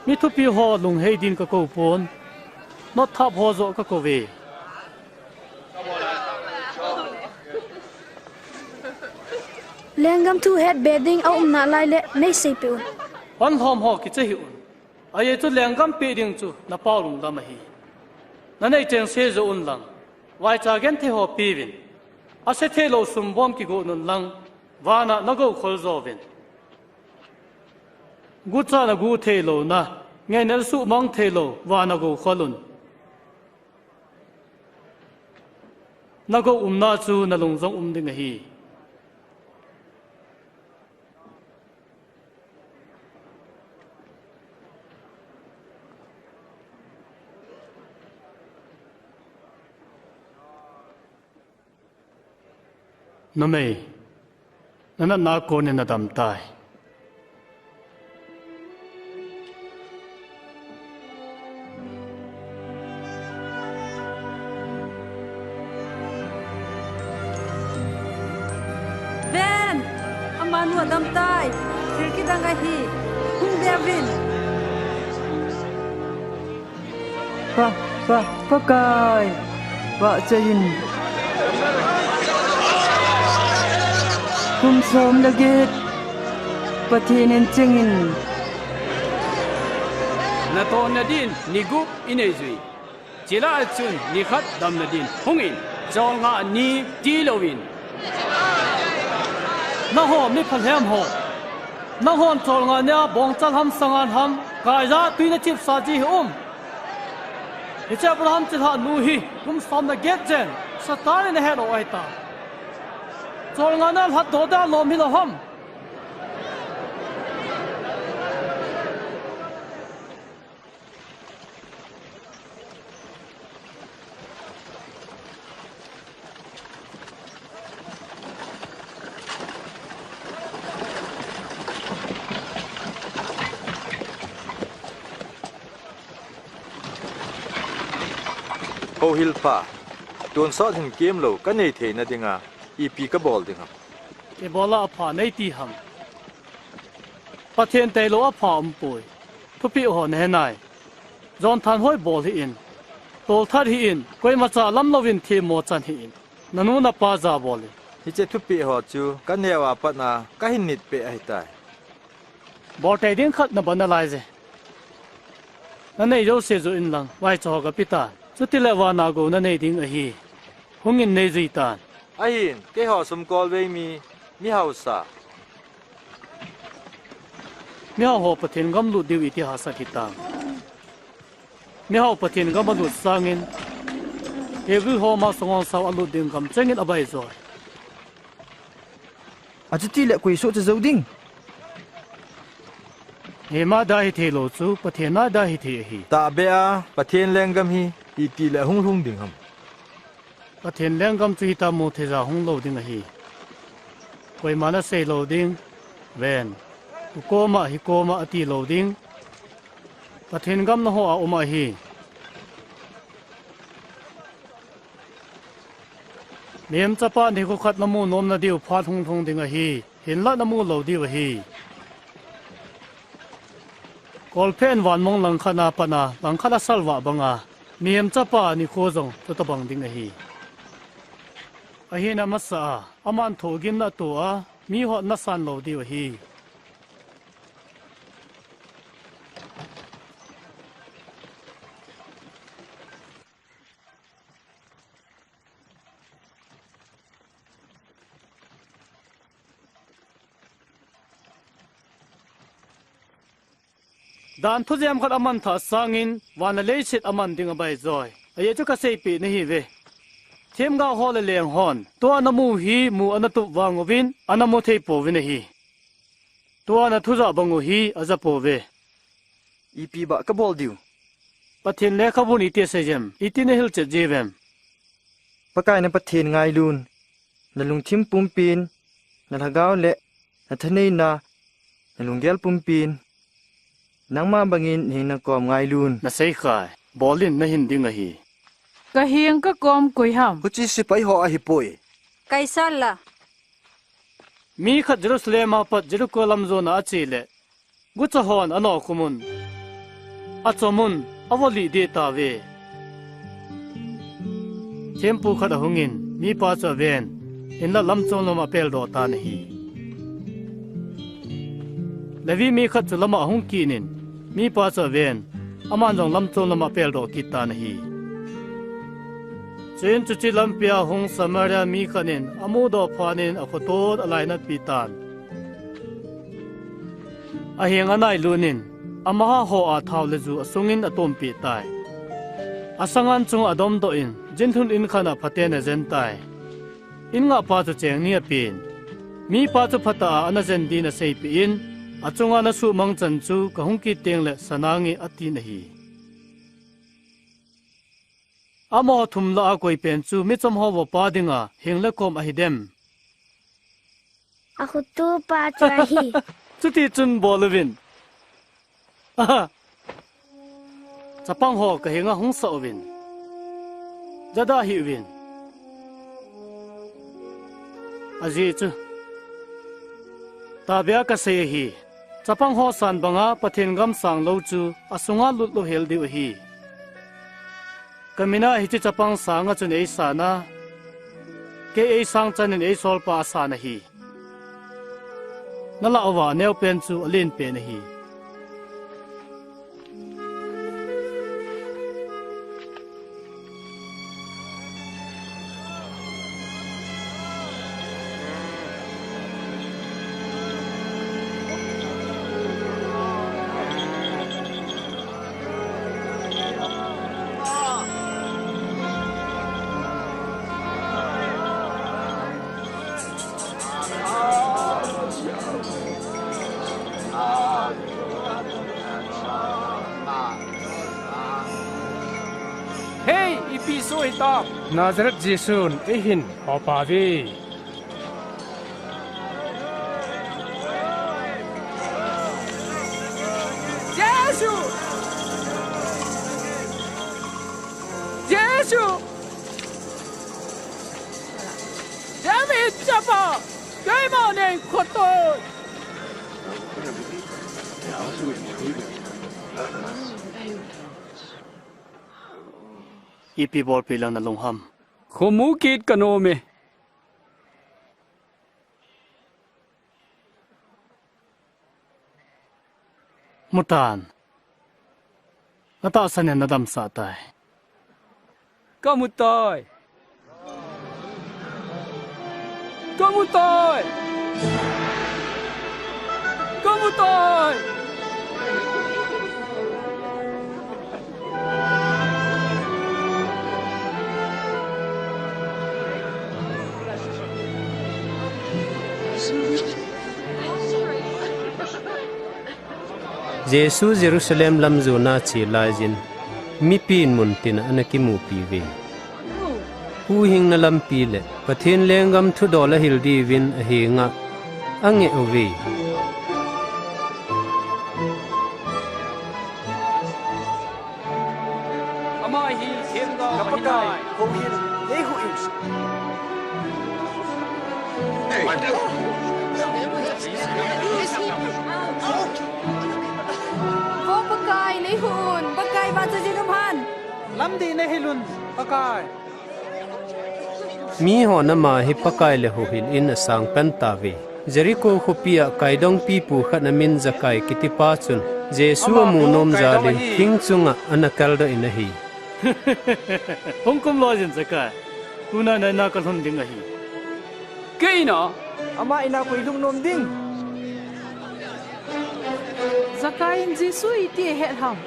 Mi thupi ho lunghei din ka kou pon. Notthap ho joh ka kou ve. Lenggam thu het be ding a um nalai le nei seipeh un. Hon lhom ho kicha hih un. Ajeh chu lenggam peh ding chu na pau lungdam ahi. Na nei cheng se joh un lang, vaicha genthei ho peuvin. Ase thei lou sumbom kigon un lang, vana na gou khol jouvin. Gucha na gu thei louna, ngaina suhmang thei lou, vana gou khol un. Na gou umna chu na lung jong um ding ahi. Numei, na natna kon in na dam tai. Ven, amanu adam tai, thil kidang ahi, hung ve uvin. Pa, Pa, Pakai, Pachai in. Kum som le get, Pathen in cheng in. Natohna din ni gup inei jui. Chule achun ni khat damna din hung in, cholngah ni tilouvin. Nangho mi phalhem ho. Nanghon cholngah nia bongchal ham, sangan ham, kaija tui na chipsa ji hi um. Hiche Abraham chilhah nu hi kum som le get jen Satan in ahet u ahitai. Cholngah nia lhatdoh dia lom hilou ham. Houhil pa, tonsot hin kemlou kanei theina dinga ipi kabol ding ham? Ibola apha nei ti ham? Pathen tailou apha umpoi. Thupeh ho nahe nai. Jonthanhoi bol hih in. Tolthat hih in. Koimacha lamlouvin themmo chan hih in. Nanu napa jabol in. Hiche thupeh ho chu kaneo a pat a kahin nit peh ahitai. Bol tei ding khat nabol nalai je. Nanei jouse joh in lang, vaicha ho kape tan. Chutile vana gou nanei ding ahi. Hung in nei jui tan. Ahin, keiho Sumkolvei mi, mi hausa. Mihao ho Pathen gam lut diu iti hahsat hitam? Mihao Pathen gam alut sangin, Hebrew ho masang hon sao alut ding gam chengin abaijoi. Achutile koi sohcha jou ding? Eima da hithei lou chu, Pathen a da hithei ahi. Tahbeh a, Pathen lenggam hi, itile ahung lhung ding ham? Pathen lenggam chu hitia mutheija hung lou ding ahi. Koiman asei lou ding, ven, hukoma, hikoma ati lou ding. Pathen gam naho a um ahi. Mihem Chapa nikho khat namu nomna diu phat hung lhung ding ahi. Hinlah namu lou diu ahi. Kolphen vanmong langkhat a pat a, langkhat asalvah banga, Mihem Chapa nikho jong chutobang ding ahi. Ahin amasa a, aman thohgimna atoh a, mihon nasan lou diu ahi. Dan thujem khat aman thah sangin, van le leiset aman ding abaijoi. Ajeh chu kaseipeh nahiuve. Themgao ho le leng hon, tua namu hi mu anatup vang uvin, anamu thei pouvin ahi. Tua nathu jah bang u hi aja pouve. Ipi bah kabol diu? Pathen lekhabun iti asei jem, iti nahilchet jiuvem? Pakai na Pathen ngailun, nalungthim pumpin, nalhagao le nathaneina, nalunggel pumpin, nangma bangin nahin nakom ngailun. Nasei khai, bolin nahin ding ahi. Kaheng kakom koi ham? Huche sepai ho ahipoi. Kaisar la. Mi khat Jerusalem a pat Jericho lam jona ache le, gucha hon anokhum un, achom un, avah lih deh tauve. Thempu khat ahungin, mipa chu aven, hinlah lamchom lama apeldoh tan ahi. Levi mi khat chu lama ahung kit in, mipa chu aven, aman jong lamchom lama apeldoh kit tan ahi. Chuin chuche lampia hung Samaria mi khat in amudoh phat in akhoto alainatpi tan. Ahenga anailut in, amaho a thao le ju asungin atompeh tai. Asangan chunga adomdoh in, jinlhun in khat a phaten ajen tai. In ngahpa chu cheng ni apen. Mipa chu phatah a ana jen din aseipeh in, achunga nasuhmang chan chu kahung kit teng le sa nange atin ahi. Amaho thum lah a koi pen chu michom ho vohpa dinga heng le kom ahi dem? Akhotopa chu ahi. Chuti chun bol uvin. Aha. Chapang ho kahenga hung sah uvin. Jada hih uvin. Ajeh chu, tahbeh a kasei ahi. Chapang ho san banga Pathen gam sang lou chu asunga lut lou hel diu ahi. Kamin a hiche chapang sanga chun eisan a, kei eisang chan in eisolpa asan ahi. Nalah uva aneo pen chu alen pen ahi. Hei, ipi soh hitam? Nazareth Jesun eihin hopauve. Jesu! Jesu! David chapa, keima nei khoto. Ipi bolpi lang nalung ham? Khomu kit kanom e. Mutan. Natahsan in nadamsah tai. Kamu tai. Kamu tai. Kamu tai. Jesu Jerusalem lam jona ache laiyin, mipin muntin a ana kimupi uve. Huhhingna lampi le Pathen lenggam thudol ahil diuvin ahenga angeh uve. Ama hi themgao ahi tai. Houhil, nei huhhil. Vo Pakai, nei huhhil un, Pakai vahchoijin um hen. Lamdih nei hilun, Pakai. Mihon ama hi Pakai le huhhil in asang pen tauve. Jericho khopia kaidongpipu khat amin Zakai kitipa chun Jesu amu nom jalin thing chunga ana kaldoh in ahi. Hung kum loijin Zakai. Tuna na in'a kalhun ding ahi. Kei in'a? Ama in'a koi lhung nom ding? Zakai in Jesu iti ahet ham?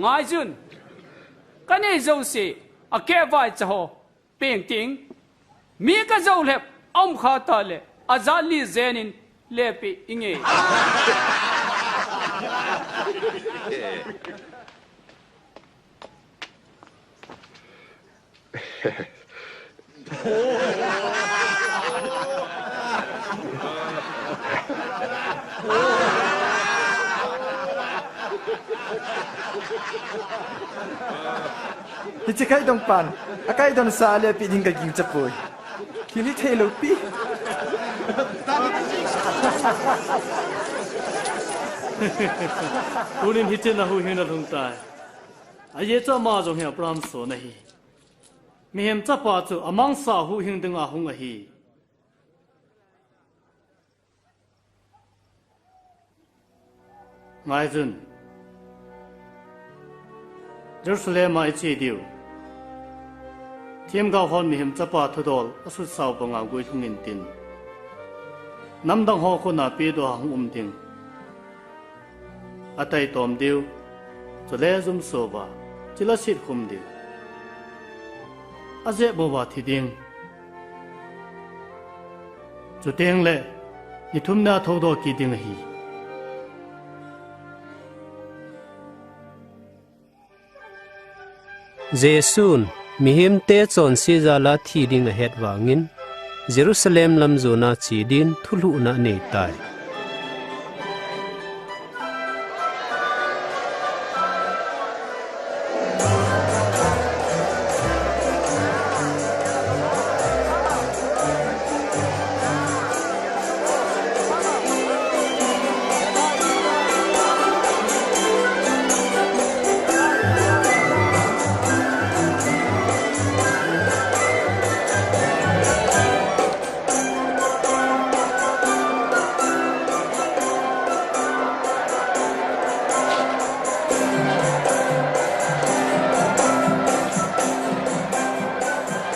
Ngaijun, kanei jouse, akeh vaicha ho, peng ting, mi kajou lhep, aum kha tale, ajat li jenin, lepeh inge. Hiche kaidong pan, akaidon sa le pi ding kaging chapoi. Kini thei lo pi. Tunin hiche na huhhing na lhung tai. Ajeh chu ama jong hi Abraham son ahi. Mihem chapa chu amangsa huhhing dinga hung ahi. Ngaijun. Jerusalem a iche diu. Themgao hon mihem chapa thudol asutsau banga guilhung intin. Namdang ho khut a pedoh a hung um ding. Ataitom diu. Chule jumso uva. Chule sitkhum diu. Ajep uva thi ding. Chuteng le, ni thum na thoudoh kit ding ahi. Jesun, mihemte chonse jal a thi ding ahet vangin, Jerusalem lam jona che din thulhuhna anei tai.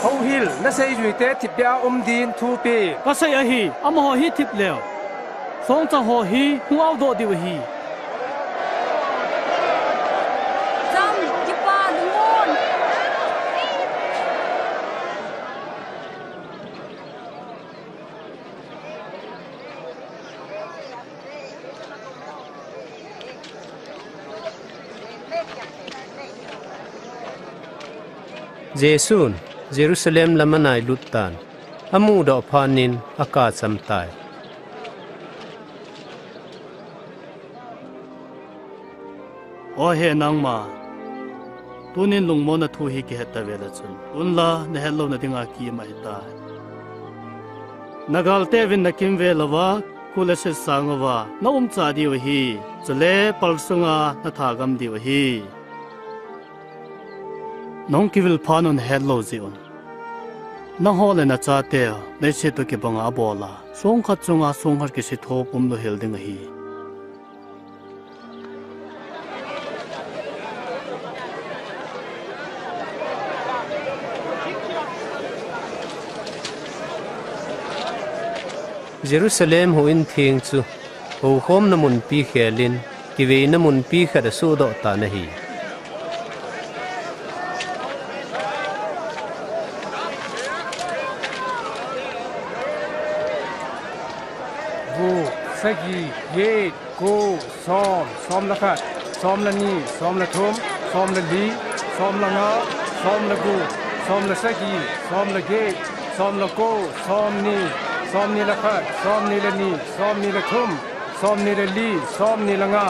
Houhil, naseijuite thipbeh a um din thu pe. Kasei ahi, amaho hi thip leu. Songchang ho hi hung aodoh diu ahi. Chang, kipa, lungon. Jesun Jerusalem lam anailut tan, amudoh phat in akap cham tai. O he nangma, tunin lungmonna thu hi kihet tave le chun, tunla nahet louna dinga kiim ahitai. Nagalte uvin nakimvel uva, kul le set sang uva, naumcha diu ahi, chule pal sunga nathagam diu ahi. Nahung kivil phat un nahet lou jeh un, nangho le nachateu, leiset u kibanga abol a, songkhat chunga songkhat kisei thou pum louhel ding ahi. Jerusalem houin theng chu, houkhomna munpi khelin, kiveina munpi khat asohdoh tan ahi. Gup, sagi, get, ko, som, som le khat, som le ni, som le thum, som le li, som le nga, som le gup, som le sagi, som le get, som le ko, som ni, som ni le khat, som ni le ni, som ni le thum, som ni le li, som ni le nga.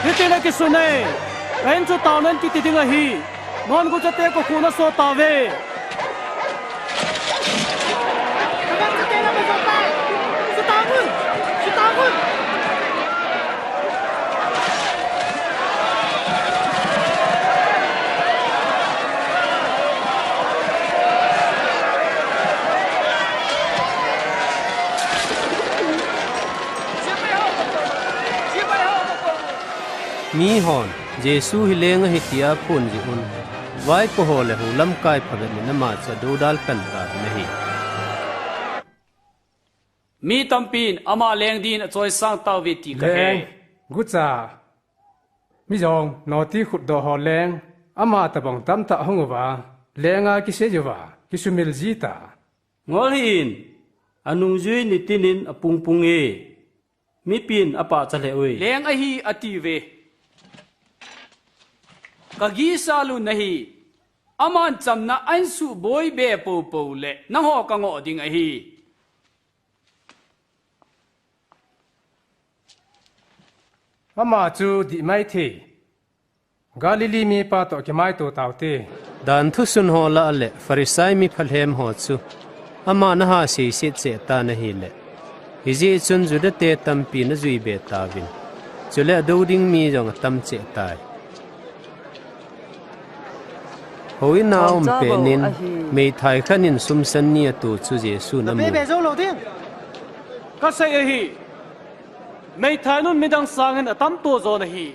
Hitin akisun e, ka in chu taonan kiti ding ahi. Nangho guchate kokhuna so tauve. Mihon, Jesu hi leng ahi tia aphon jeh un, vaipo ho le hou lamkai phabep in ama chu adoudal pan tauvin ahi. Mi tampin ama leng din achoisang tauve ti kahe. Leng, gucha, mijong, noti khutdoh ho leng, ama tobang tamtah hung uva, lenga kisei uva, kisumil jita. Ngol hih in, anungjui nitinin apungpung e. Mipin apahcha lheh uve. Leng ahi atiuve. Kagisa lhun ahi. Aman chamna ahin suboi be poupou le nangho kangoh ding ahi. Ama chu dihmai thei. Galilee mipa toh kimaito taute. Dan thusun ho lah le Pharisai mi phalhem ho chu ama ana seiset cheh tan ahile, hijeh chun Judate tampin ajui be tauvin, chule adou ding mi jong atam cheh tai. Houin a aum pen in, meithai khat in sumsan ni ato chu Jesun amu. Kasei ahi, meithai nun midang sangin atam to jon ahi.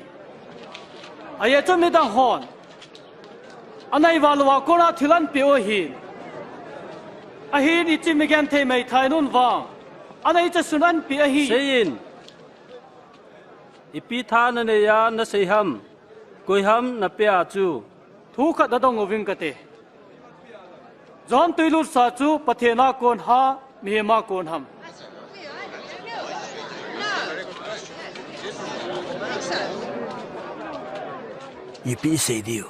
Ajeh chu midang hon anei val uva kona thil ahin peh u ahin, ahin hiche mi genthei meithai nun vang anei chasun ahin peh ahi. Seiyin, ipi tha nanei a nasei ham? Koi ham napeh a chu? Thu khat nadong uving kate. John tuilutsa chu Pathen a kon ham, mihem a kon ham? Ipi isei diu?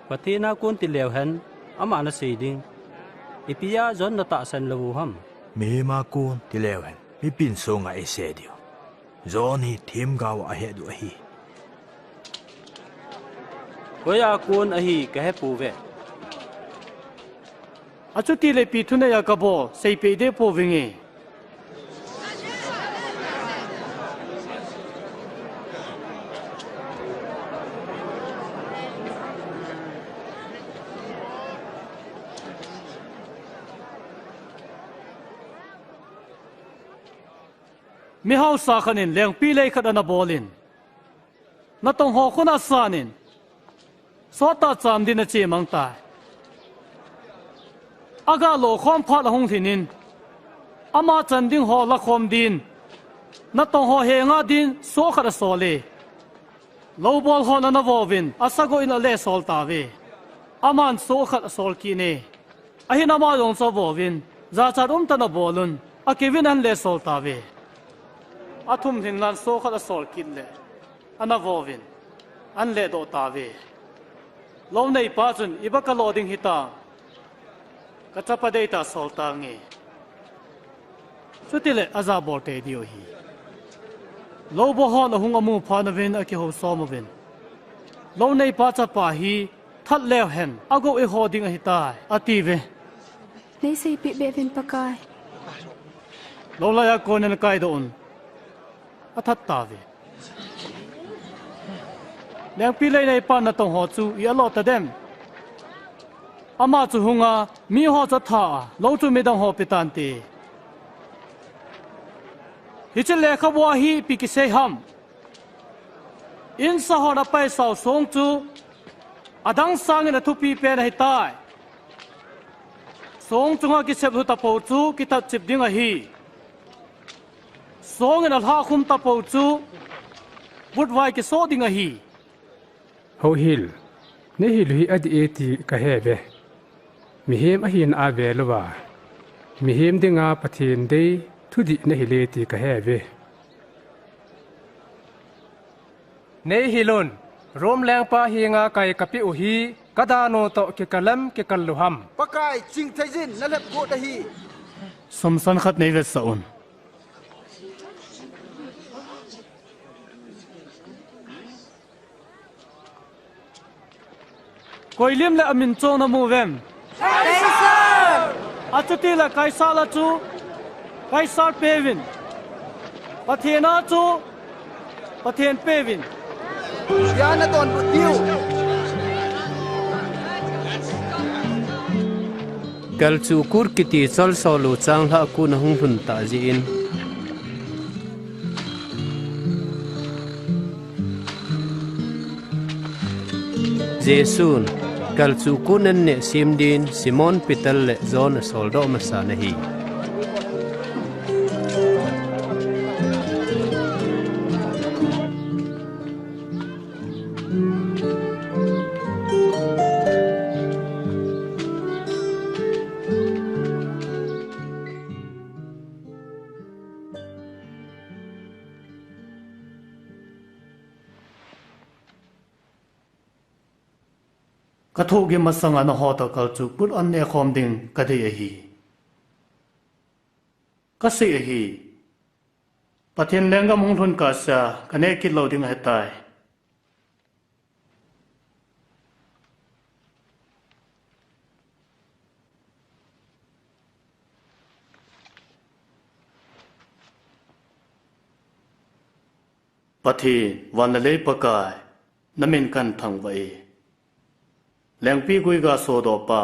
Pathen a kon tileu hen, ama nasei ding. Ipi a John natahsan lou u ham? Mihem a kon tileu hen, mipin songa eisei diu. John hi themgao a ahet u ahi. Koi a kon ahi kahepouve. Achutile ipi thunei a kabol, seipeh deh pouvinge. Mihaosa khat in lengpilei khat ana bolin, natong ho khut asanin, sottah cham din ache mang tai. Aga lo khom phat ahung lhinin, ama chan ding ho lakhom din, natong ho henga din soh khat asol e. Loubol hon ana vo uvin, asagoh in ale sol tauve. Aman soh khat asol kit e. Ahin ama jong chu avo uvin, jachat umtah in abol un, akiuvin ahin le sol tauve. Athum lhin nan soh khat asol kit le, ana vo uvin, ahin le doh tauve. Lou neipa chun, "Iba kalo ding hitam? Kachapa deitah a sol tange." Chutile ajabol tei diu ahi. Loubol hon ahung amu phat uvin akihou som uvin, "Lou neipa chapa hi that leu hen, agoh eiho ding ahitai," atiuve. Neiseipeh beh uvin Pakai. Lou laiya konin akaidoh un, athat tauve. Lengpilei neipan natong ho chu i-alo tadem? Ama chu hunga, miho chu atha a, lou chu midang ho pe tante. Hiche lekhabua hi ipi kisei ham? Insa hon apaisau song chu adang sangin athupi pen ahitai. Song chunga kisep lhu tapou chu kithat chip ding ahi. Songin alhahkhum tapou chu vutvai kisoh ding ahi. Houhil, neihil u hi adih e ti kaheuve. Mihem ahina a velouva, mihem dinga Pathen dei thudih neihil e ti kaheuve. Neihil un, Rome lengpa henga kai kapeh u hi, kadanu toh kikal em kikal lou ham? Pakai, chingtheijin nalhep got ahi. Sumsan khat neivetsah un. Koi lim le amin chong namu uvem? Kaisar! Achutile Kaisar a chu Kaisar peuvin, Pathen a chu Pathen peuvin. Tia nadonbut diu. Kalchuh kut kiti cholsol u changlhah kut ahung lhun tah jeh in, Jesun kalchuh kut nenneh sem din Simon Peter le John asoldoh masan ahi. Thuhgim masanga nangho toh kalchuh put an nekhom ding kadei ahi. Kasei ahi. Pathen lenggam hung lhun kasa kaneh kit lou ding ahitai. Pathen, van le lei Pakai, namin kahin thangvah e. Lengpigui ga sodohpa,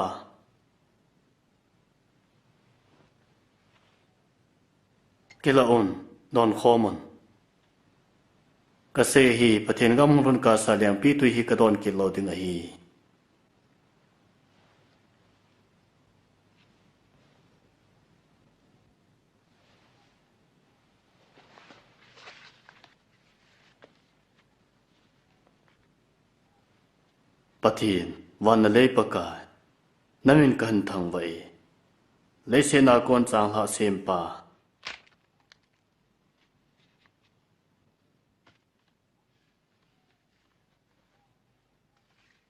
kilah un, donkhom un. Kasei ahi, Pathen gam hung lhun kasa lengpitwi hi kadon kit lou ding ahi. Pathen, van le lei Pakai, namin kahin thangvah e. Leiset a kon changlhah sempa,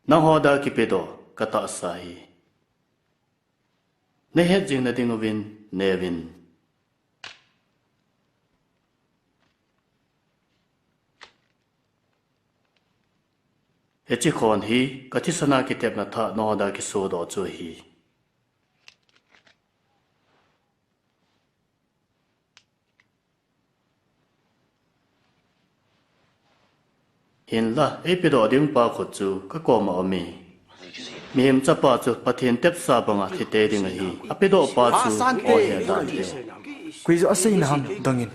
nangho dia kipedoh katahsa hi nahet jing nading uvin neuvin. Hiche khon hi kathisana kitepna thah nangho dia kisodoh chu ahi. Hinla, eipedoh ding pa khut chu kakoma aume. Mihem Chapa chu Pathen tepsa banga thi tei ding ahi. Apedohpa chu ohe dante. Koi joh aseina ham dongin.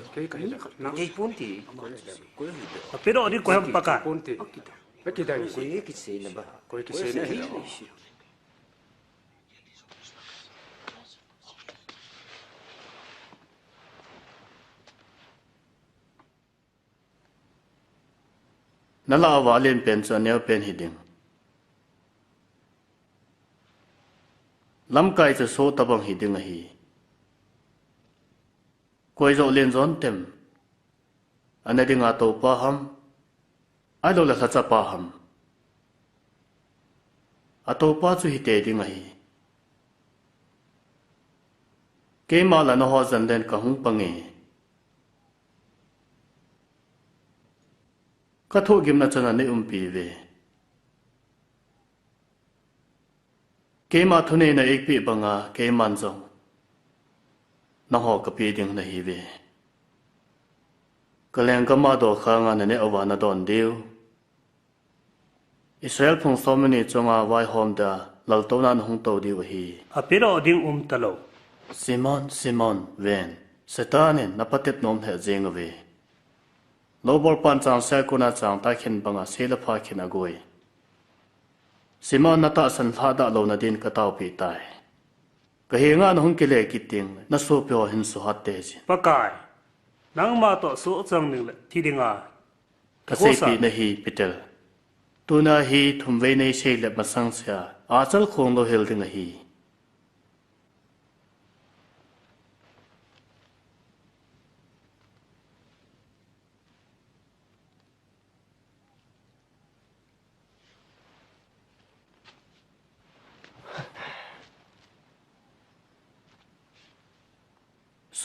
Apedoh ding koi ham Pakai. Nalah uva alen pen chu aneo pen hiding. Lamkai chu soh tobang hiding ahi. Koi joh len jontem. Ana dinga toupa ham, ahilouleh lhachapa ham. Atoupa chu hitei ding ahi. Keima lah nangho jan len kahung pange. Kathohgimna chana neiumpi uve. Keima thuneina eipeh banga keiman jong nangho kapeh ding nahiuve. Kalenggam a dokhanga naneh uva nadon diu, Israel phung somleni chunga vaihom dia laltouna nahung tou diu ahi. Apedoh ding umtalou. Simon, Simon, ven, Satan in napatep nom lheh jeng uve. Loubolpan changse a kona changtah khen banga sel le pha khen agoi. Simon, natahsan lhahdah louna din kataopeh tai. Kahenga nahung kile kit ding, nasopiho hin suhat teijin. Pakai, nangma toh sohchang ding le thi dinga kaseipeh nahi Peter. Tuna hi thumvei neiseilep masangsea achal khong louhel ding ahi.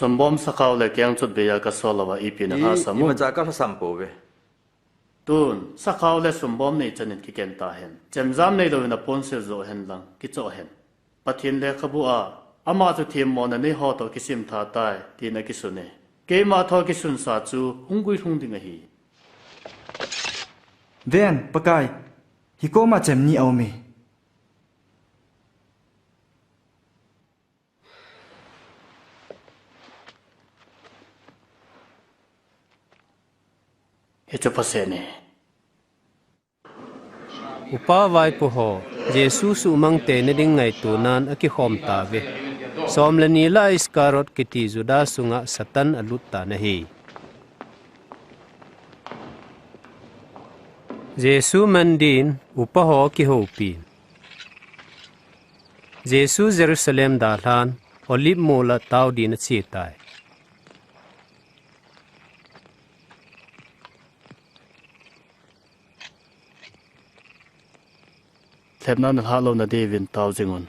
Sumbom, sakhao le kengchot beiya kasol louva ipi nangah sam u? Imacha kalhasam pouve. Tun, sakhao le sumbom nei chanin kiken tahen. Chemjam neilouvin aponsil joh hen lang, kichoh hen. Pathen lekhabu a, ama chu themmona neiho toh kisim tha tai, tin akisune. Keima thoh kisunsa chu hung guilhung ding ahi. Ven, Pakai, hikoma chem ni aume. Hichu phaseh ne. Upa vaipo ho, Jesu suhmang teina ding ngaitonan akikhom tauve. Som le ni lah a Iskariot kiti Juda sunga Satan alut tan ahi. Jesu man din upa ho akihoupin, Jesu Jerusalem dalhan, Olive mol a tao din ache tai. Sepna nalhah louna diuvin tao jingun.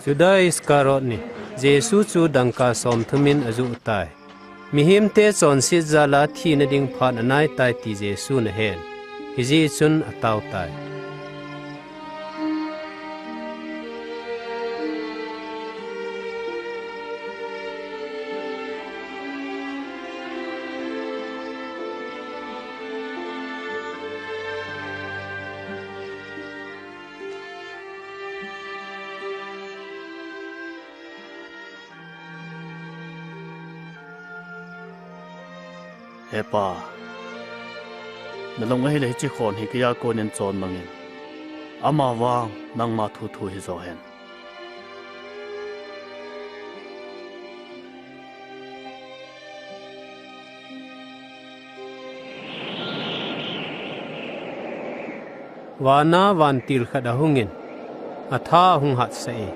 Juda Iscariot ni, Jesu chu dangka somthumin ajuh tai. Mihemte chonset jal'a thina ding phat anaitai ti Jesun ahen. Hijeh chun atao tai. He Pa, nalung ahileh hiche khon hi keija konin chonmangin. Amavang nangma thu thu hijo hen. Van'a vantil khat ahungin, atha ahung hatsah e.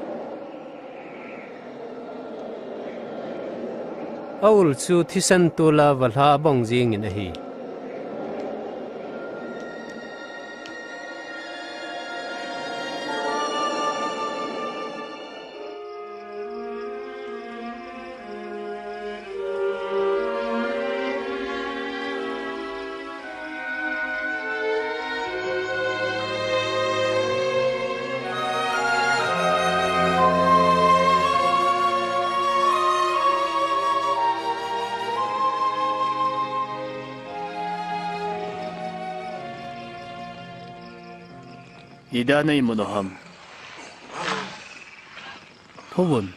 Aul chu thisan tol'a valha abong jingin ahi. Ida nei mun u ham? Thuvun.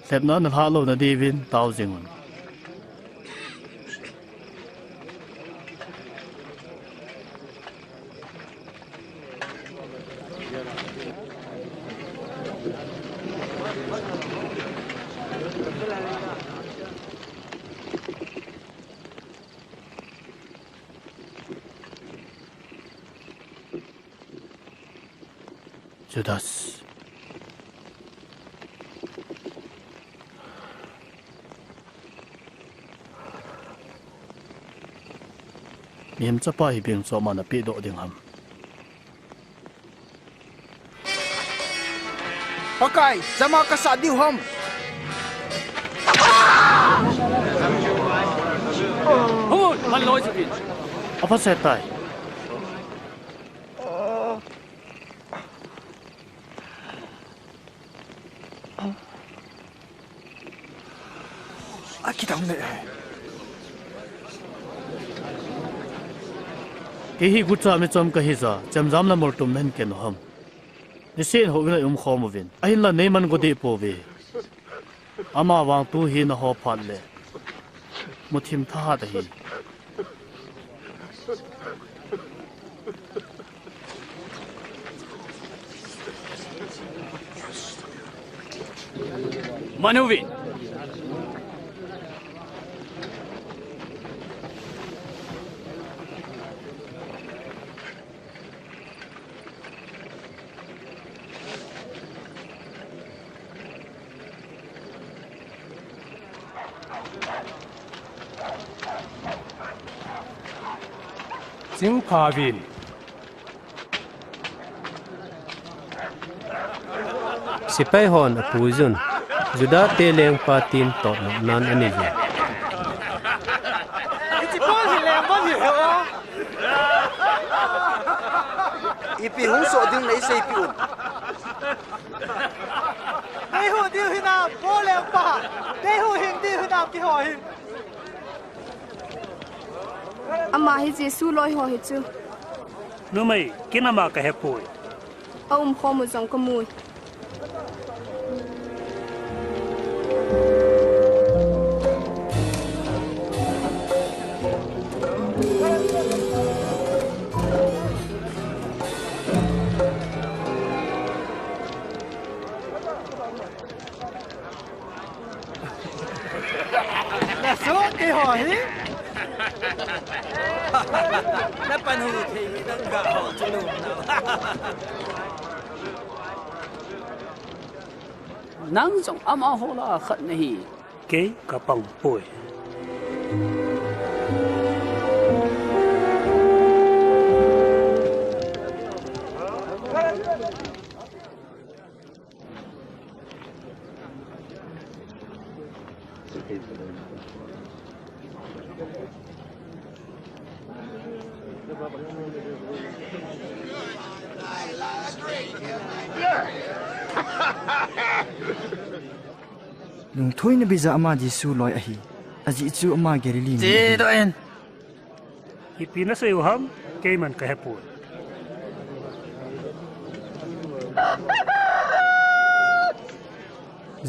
Sepna nalhah louna diuvin tao jingun. Judas. Mihem Chapa hi bengchoma napehdoh ding ham? Pakai, jama kasat diu ham? Hoi, man loi chu kin. Apha se tai. Akidang le. Kei hi gucha michom kahi jeh a, chemjam le moltum nahin ken u ham? Niseh in houin a i umkhom uvin. Ahinla neiman go deh pouve. Amavang tu hi naho phat le muthim thahat ahi. Man uvin. Chingpha uvin. Sepai hon apuijun, Juda te lengpa tin totnopnan anei jin. Hiche Paul hi lengpa hi ho. Ipi hung soh ding nei seipeh un. Nei hu diu hinam, Paul lengpa. Nei huhhing diu hinam keiho hi. Ama hi Jesu loi ho hi chu. Numei, ken ama kahepoi. Aumkhom u jong kamui. Nasoh keiho hi. Napan hu thei hi nang ga ho chu lum nau. Nang jong amaho lah a khat nahi. Kei kapang poi. Lungthoina beija ama Jesu loi ahi. Ajeh chu ama Galilee mi ahi. Chedoh in. Ipi nasei u ham, keiman kahepoi.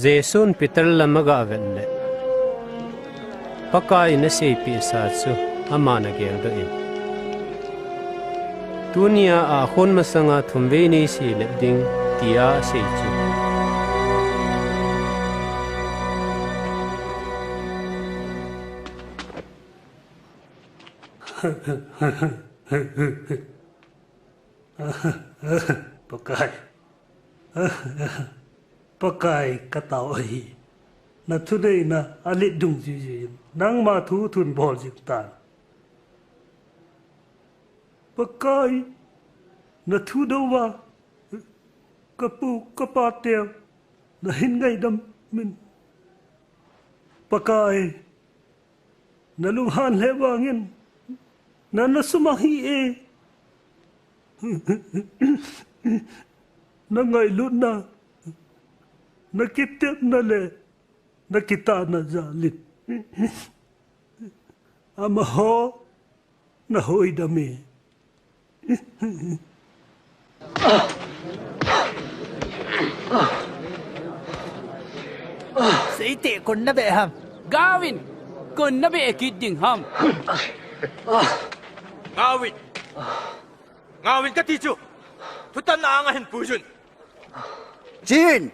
Jesun Peter lam aga vet le, Pakai in aseipeh sa chu aman ageldoh in, tunia ahkhon masanga thumvei neisei lep ding, tia asei chu. Pakai. Pakai, katao ahi. Nathuneina alet dungjui jui in, nangma thu thun bol jing tan. Pakai, nathu douva kapu kapa teu nahin ngaidam in. Pakai, nalunghan lheh vangin, nana sumang hih e. Nangailutna, nakitepna le nakitahna jal in amaho nahoidam e. Seiteh, koin nabeh ham? Gaovin, koin nabeh kit ding ham? Gaovin. Gaovin kati chu. Thutanna anga hin puijun. Chen!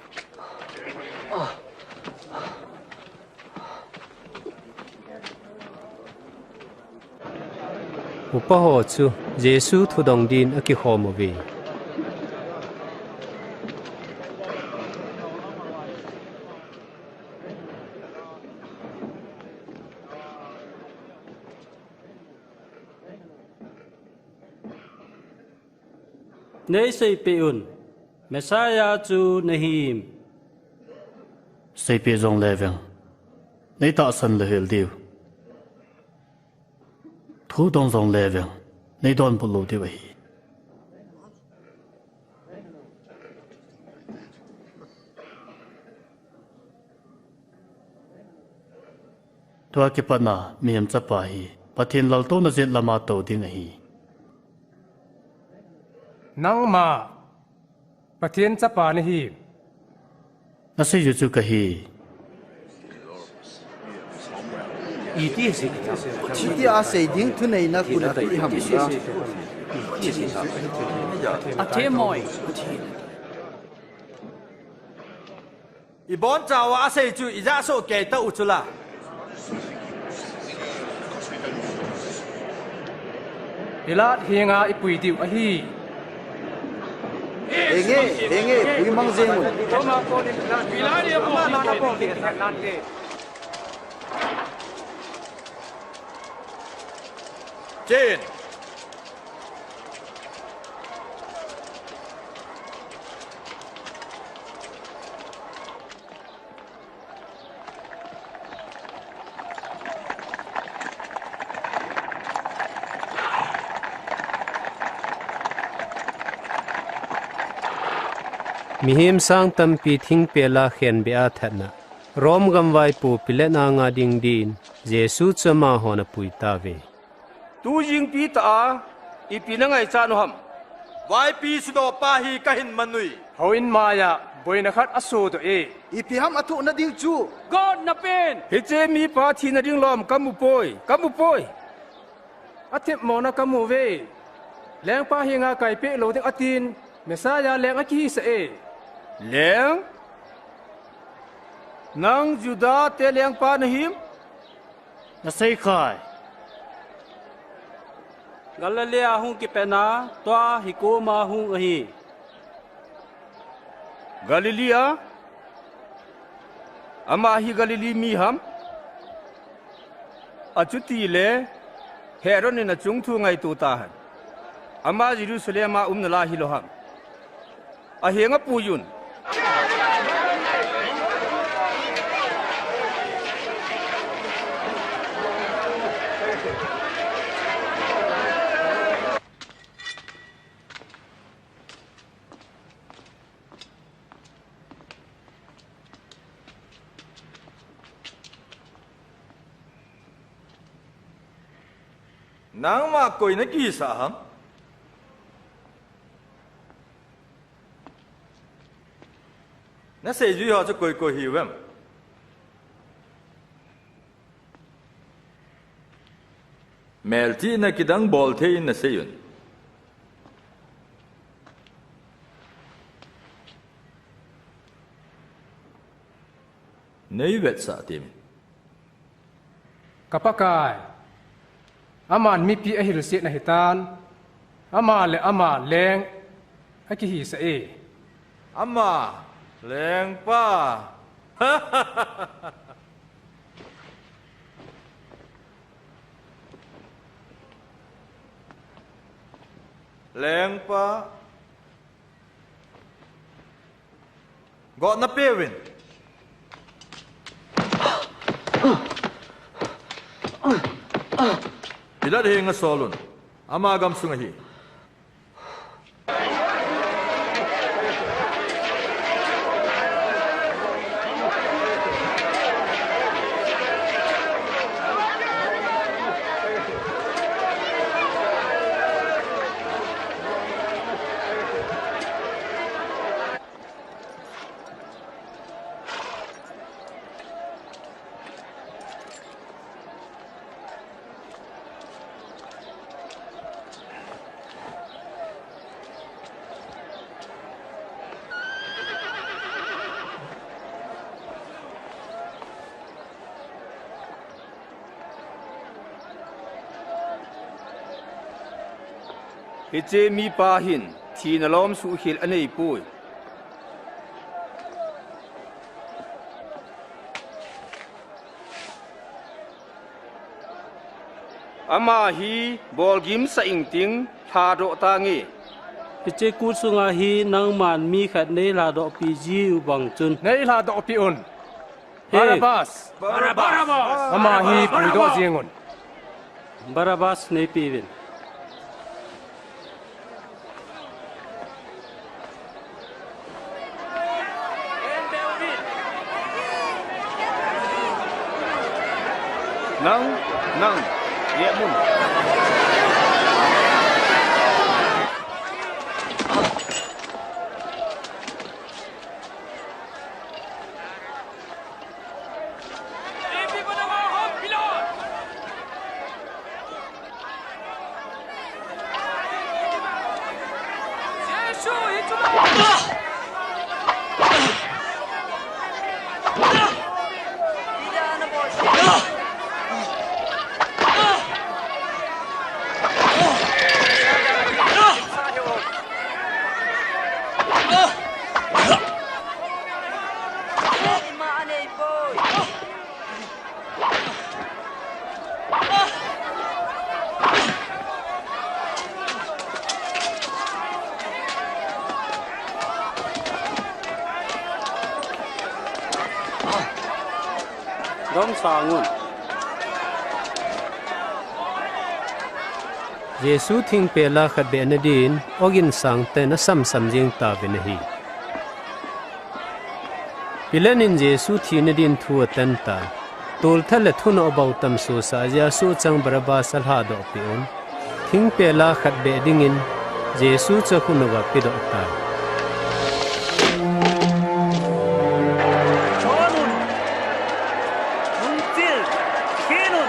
Upa ho chu Jesu thudong din akikhom uve. Neiseipeh un, Messiah chu nahim? Seipeh jongle veng, neitahsan louhel diu. Thudong jongle veng, neidonbut lou diu ahi. Tua kipatna mihem chapa hi Pathen laltouna jet lama tou ding ahi. Nangma Pathen chapa nahi. Nasei u chu kahi. Iti asei ding thuneina kona pi ham? Athemmoi. Ibonchauva asei chu ijah soh kei tauh chula. Pilat henga ipui diu ahi. Henge, henge, puimang jeng un. Chen. Mihem sang tampi thingpel a khenbeh a thatna, Rome gam vaipo Pilat anga ding din Jesu chu amahon apui tauve. Tu jingpi tah a ipi nangaichat u ham? Vaipi sudohpa hi kahin man uve. Houin maiya boina khat asodoh e. Ipi ham athohna ding chu? Gotna pen! Hiche mipa thina ding lom kamu poi, kamu poi. Athemmona kamu uve. Lengpa henga kaipeh lou ding atin, Messiah leng akihisah e. Leng? Nang Juda te lengpa nahim? Nasei khai. Galilee a hung kipatna, tua hi koma hung ahi. Galilee a? Ama hi Galilee mi ham? Achuti le, Herod in achung thu ngaito tahen. Ama Jerusalem a um nalai hilou ham. Ahenga puiyun. Nangma koi nakisah ham? Naseijui ho chu koi koi hiuvem? Melchihna kidang bolthei in naseiyun. Neivetsah temin. Ka Pakai, aman mipi ahilsetna hitan, ama le ama leng akihisah e. Ama lengpa. Lengpa. Gotna peuvin. Pilat henga solun. Ama gamsung ahi. Hiche mipa hin thina lom suhkhel aneipoi. Ama hi bolgim sah ingting, lhadoh tange. Hiche kut sunga hi nangman mi khat neilhadohpi jiu bang chun. Neilhadohpi un. He. Barabbas! Barabbas! Ama hi puidoh jengun. Barabbas neipeuvin. Nang, nang, yemun. Domsang un. Jesu thingpel a khat beh nadin, ogin sangtah in asamsam jing tauvin ahi. Pilat in Jesu thina din thu atan tan, tolthat le thunoh bou tam sohsah jeh a sohchang Barabbas alhadohpeh un, thingpel a khat beh dingin Jesu chu akhut uva apedoh tai. Chon un! Hung chil! Khen un!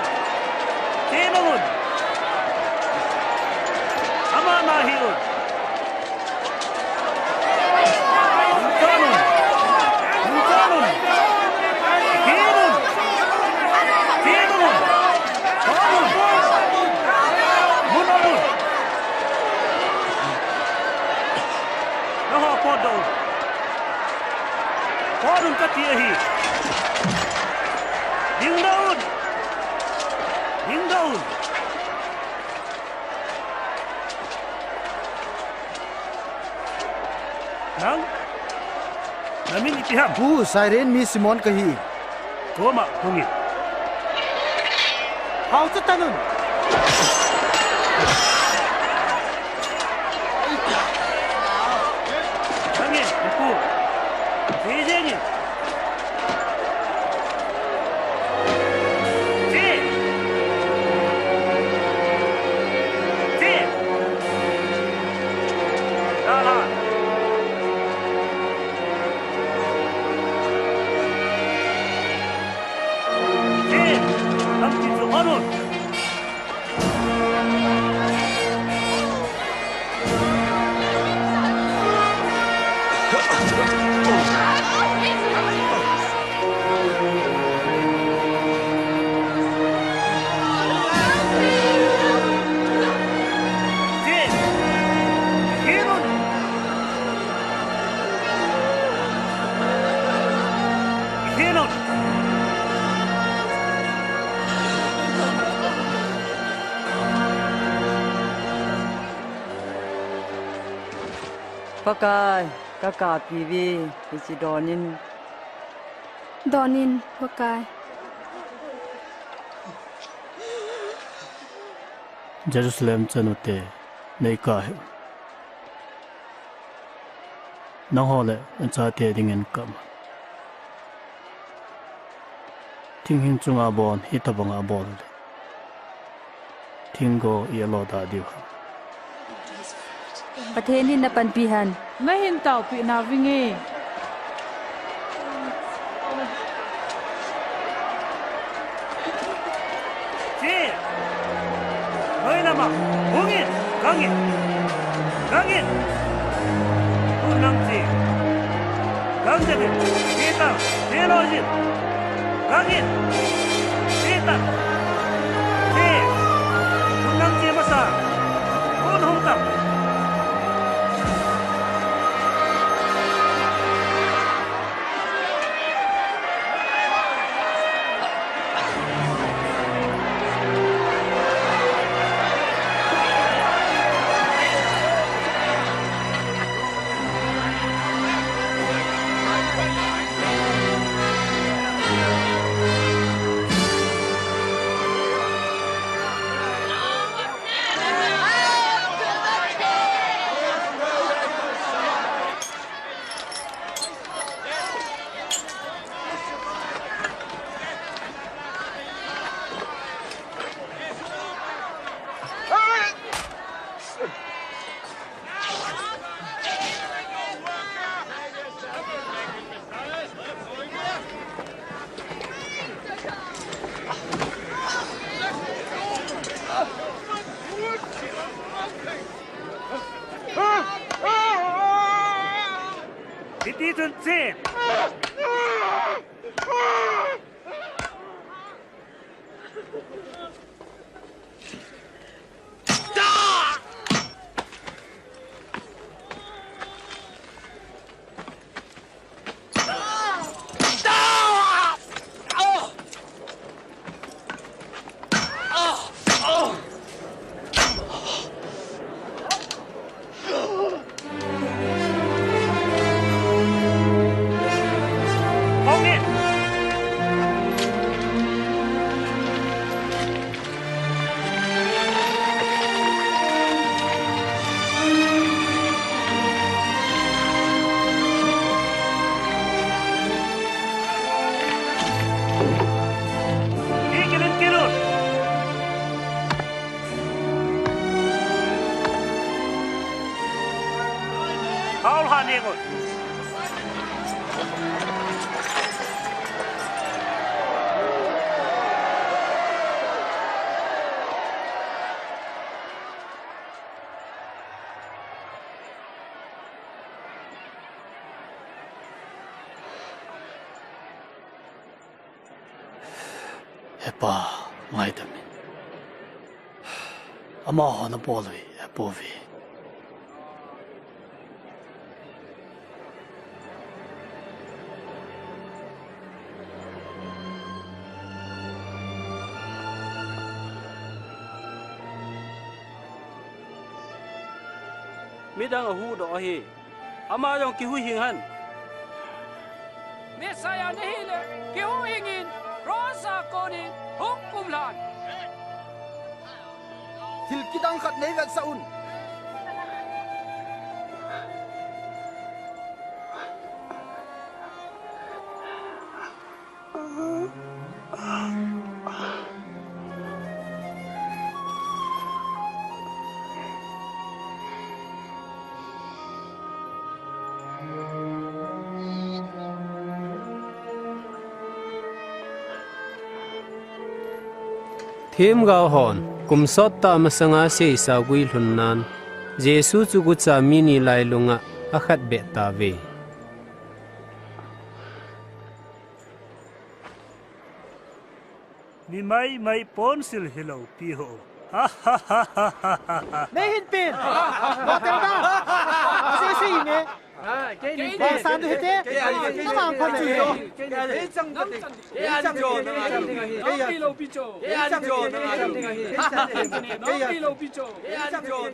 Chemang un! Ama na hih un! Ding doh un! Ang? Namin ipi ham? Pu, Cyrene mi Simon kahi. Koma, hungin. Hau chu tanun. Hangin, ipu. Sijengin. Pakai, kakapi ve, hiche donin. Donin, Pakai. Jerusalem chanu te, nei kahe. Nangho le, nachate dingin kap. Thinghing chunga bon, hitabanga bol le. Thinggo i alo da diu ham. Pathen in napanpi hen. Nahin taopi navinge. Che. Noi lama. Hungin. Gangin. Gangin. Unang che. Gangin. Kita. Teologin. Gangin. Sita. Che. Unang che masa. Un hung tam. Hiti chun che. Paul ha nengun. Hepa, ngaidam in. Amaho nabol u hi, Hepa ve. Midang ahuhdoh ahi. Ama jong kihuhhing hen. Messiah nahile, kihuhhing in, cross a konin, hung kumlhan. Thil kidang khat nei vetsah un. Themgao hon kum sottah masanga seisa guilhun nan, Jesu chu gucha mi ni lailunga akhatbeh tauve. Ni maimai ponsil hilou pi ho. Nei hin pen. Lo tel da. Ase se inge. Ba san du hite. Tamang phat chu.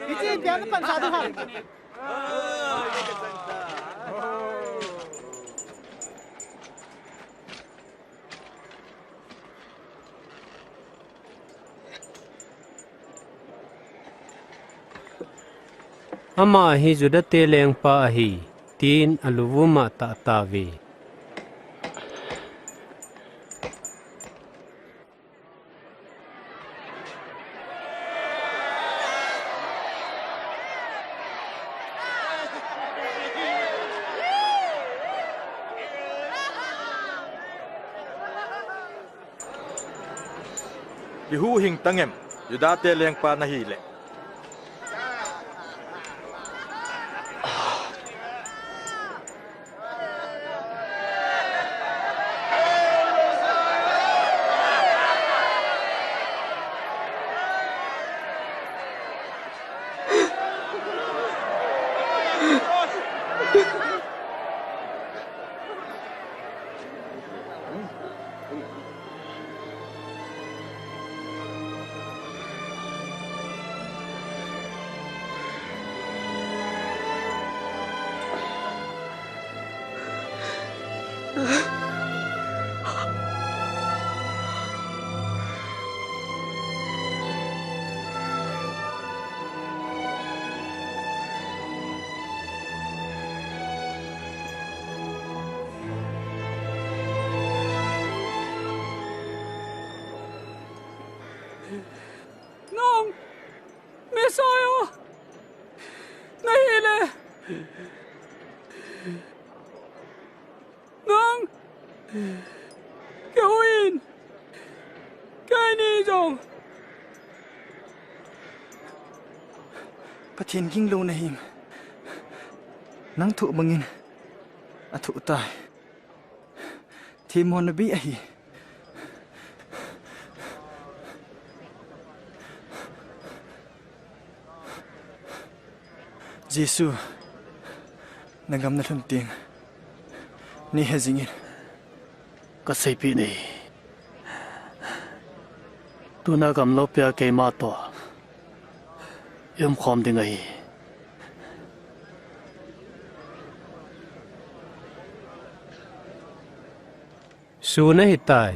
Hiche pian pan sa du ha. Ama hi Juda te lengpa ahi, tin aluvum a atah tauve. Kihuhhing tangem, Juda te lengpa nahile. Nang Messiah nahile, nang kihuhhing in, keini jong Pathen ging lou nahim. Nang thoh bangin athoh tai. Themmo nabeh ahi. Jesu, nagam nalhun teng nei he jingin. Kaseipeh nahi. Tuna gam loupia keima toh i umkhom ding ahi. Sun ahitai.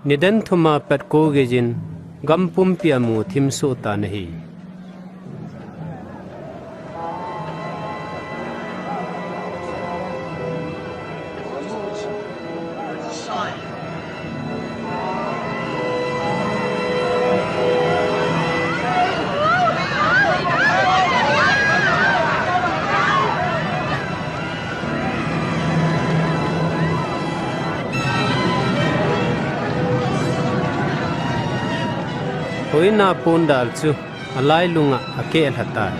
Nidan thum a pat kou geijin gam pumpi a mu thim soh tan ahi. Hoina pondal chu alailunga akehlha tai.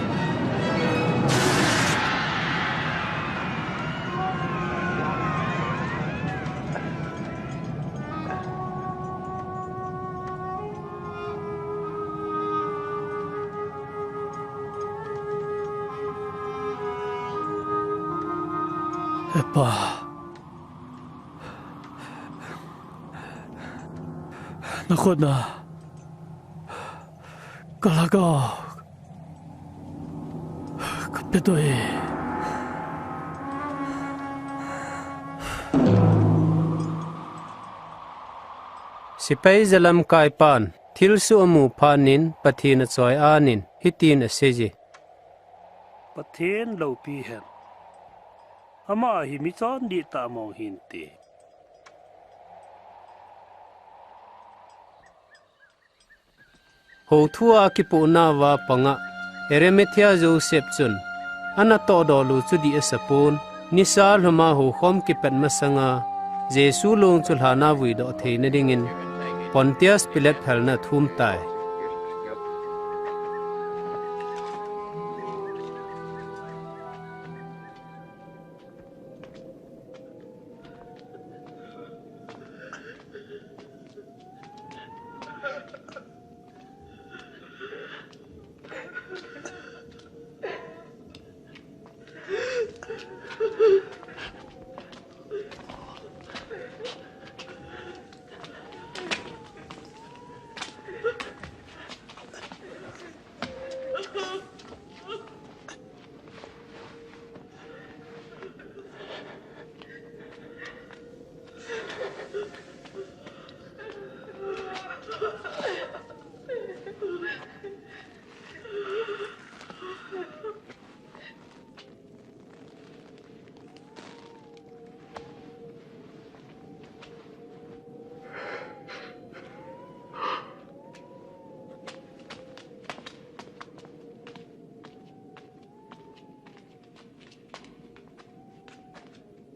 Hepa, nakhut na kalhagao kapedoh e. Sepai jalamkaipan thilsoh amu phat in Pathen achoi-at in hitin aseiye, Pathen loupi hen. Ama hi michon dihtah mong hinte. Houthua kipohnauva panga Arimathea Joseph chun, ana tohdoh lou chu dih asapon, nisa lhuma houkhom kipat masanga, Jesu long chu lhana vuidoh theina dingin, Pontius Pilate phalna athum tai.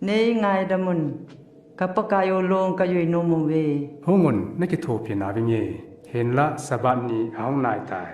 Nei ngaidamun, ka Pakai o, long kajui nom uve. Hungun, nakithopi navinge, hinlah Sabbath ni ahung naitai.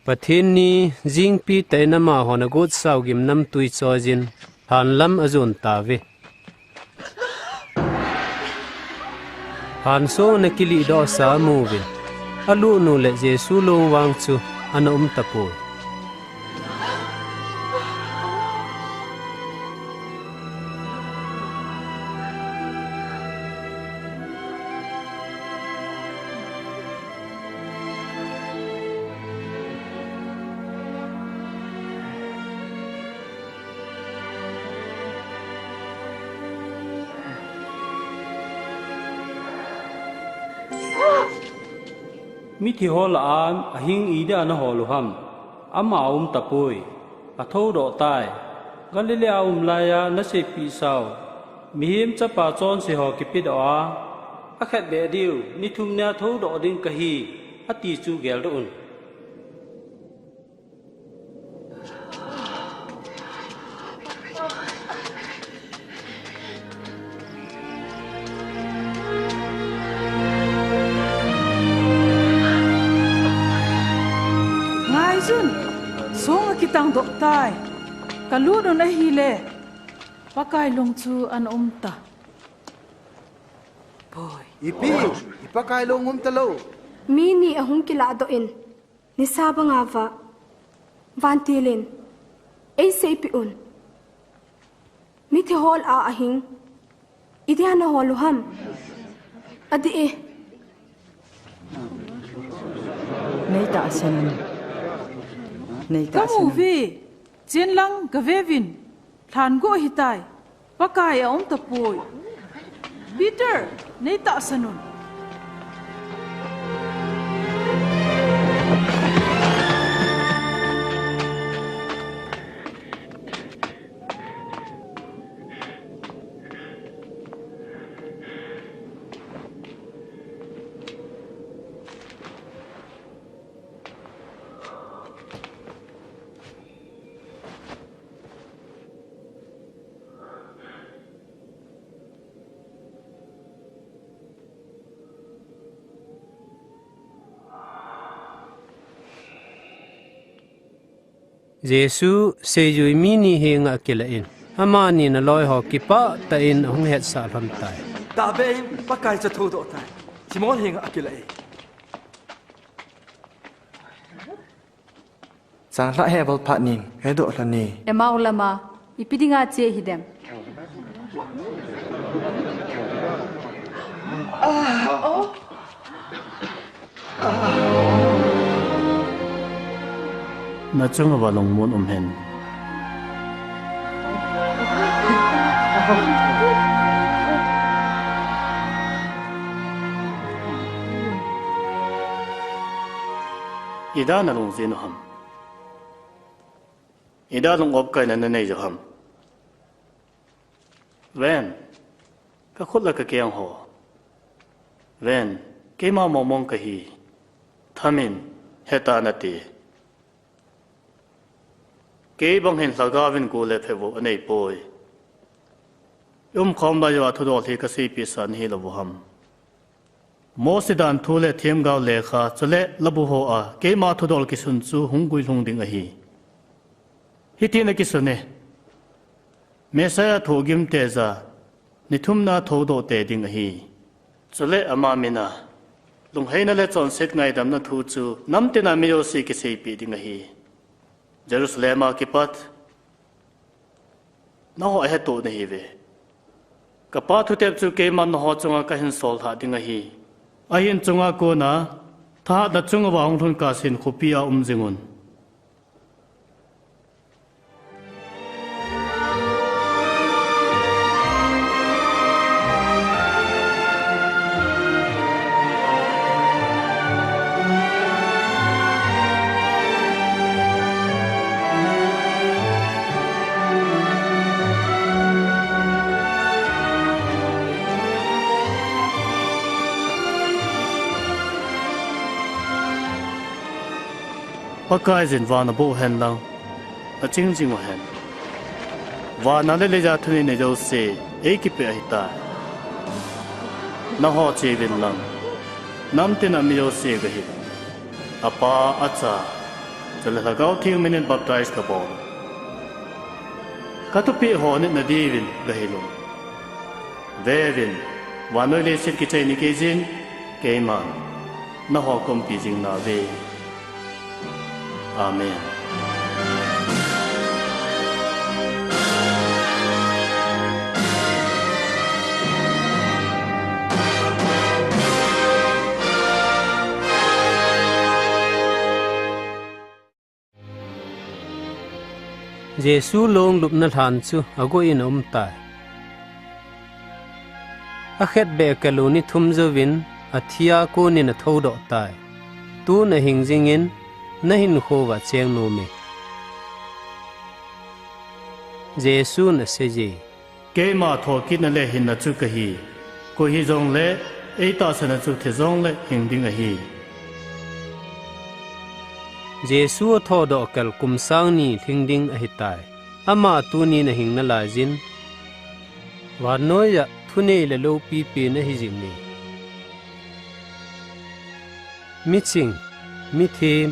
Pathen ni jingpi tah in amahon agot sao gimnamtui choijin, lhan lam ajon tauve. Lhan song ana kilihdoh sa amu uvin, alut nu le Jesu long vang chu ana um tapoi. Mithi ho lah a ahing idia nahol u ham? Ama aum tapoi. Athoudoh tai. Galilee a um laiya naseipeh sao, Mihem Chapa chonse ho kipedoh a, akhetbeh diu ni thum nia thoudoh ding kahi, ati chu geldoh un. Ngaiyun, song akitangdoh tai. Kalut un ahile, Pakai long chu ana um ta. Poi. Ipi, i Pakai long um talou. Mi ni ahung kilahdoh in, nisa banga vah, vantil in eiseipeh un. Mithi ho lah a ahing idia nahol u ham? Adih e. Neitahsan un. Neitahsan un. Kamu uve, chenlang gaveuvin. Lhan go ahitai. Pakai aum tapoi. Peter, neitahsan un. Jesu seijui mi ni henga akilah in, amani naloiho kipah tah in ahung hetsah lhon tai. Tahbeh in Pakai chu athodoh tai. Simon henga akilah e. Chang lha he bol phat ning, he doh lha ni. Emau lama, ipi dinga che hidem. Na chunga va lungmon um hen. Ida na lung jin u ham? Ida lung op kai na na nei jo ham? Ven, ka khut le ka keng ho. Ven, keima mong mong ka hi. Thamin, heta na ti. Kei bang hin lhagao vin gu le phevo anei poi. Um khom lai uva thudol hi ka seipi san hi lo vo ham. Mose dan thu le themgao lekha, chule labu ho a, keima thudol kisun chu hung guilhung ding ahi. Hitin akisun e. Messiah thohgim te ja, ni thumna thodoh te ding ahi. Chule ama mina, lungheina le chonset ngaidamna thu chu namtina mi jouse kiseipi ding ahi. Jerusalem a kipat, Nangho aheto nahiuve. Ka Pa thutep chu keiman nangho chunga kahin sol lhah ding ahi. Ahin chunga kona, thahatna chunguva hung lhun kah sen khopi a um jingun. Pakai jin vana boh hen lang, naching jing uhen. Vana le leija thunei nei jouse, eikipeh ahitai. Nangho cheuvin lang, namtina mi jouse gahi. Apa, Acha, chule Lhagao Theng minin baptize kabol. Kathupeh ho nit nadiuvin gahil un. Veuvin, vannoi leiset kichai nikei jin, keiman nangho kaumpi jing nauve. Amen. Jesu long lupna lhan chu agoh in aumtai. Akhetbeh kalou ni thum jouvin athia konin athoudoh tai. Tun ahing jingin nahinkho uva cheng nom e. Jesun aseiye. Keima thokitna le hinna chu kahi. Koi hijongle eitahsana chu thi jongle hing ding ahi. Jesu athoudoh kal kum sang ni lhing ding ahitai. Ama tunin ahing nalaijin, vannoiya thunei le loupi pen ahijin e. Miching, mithem,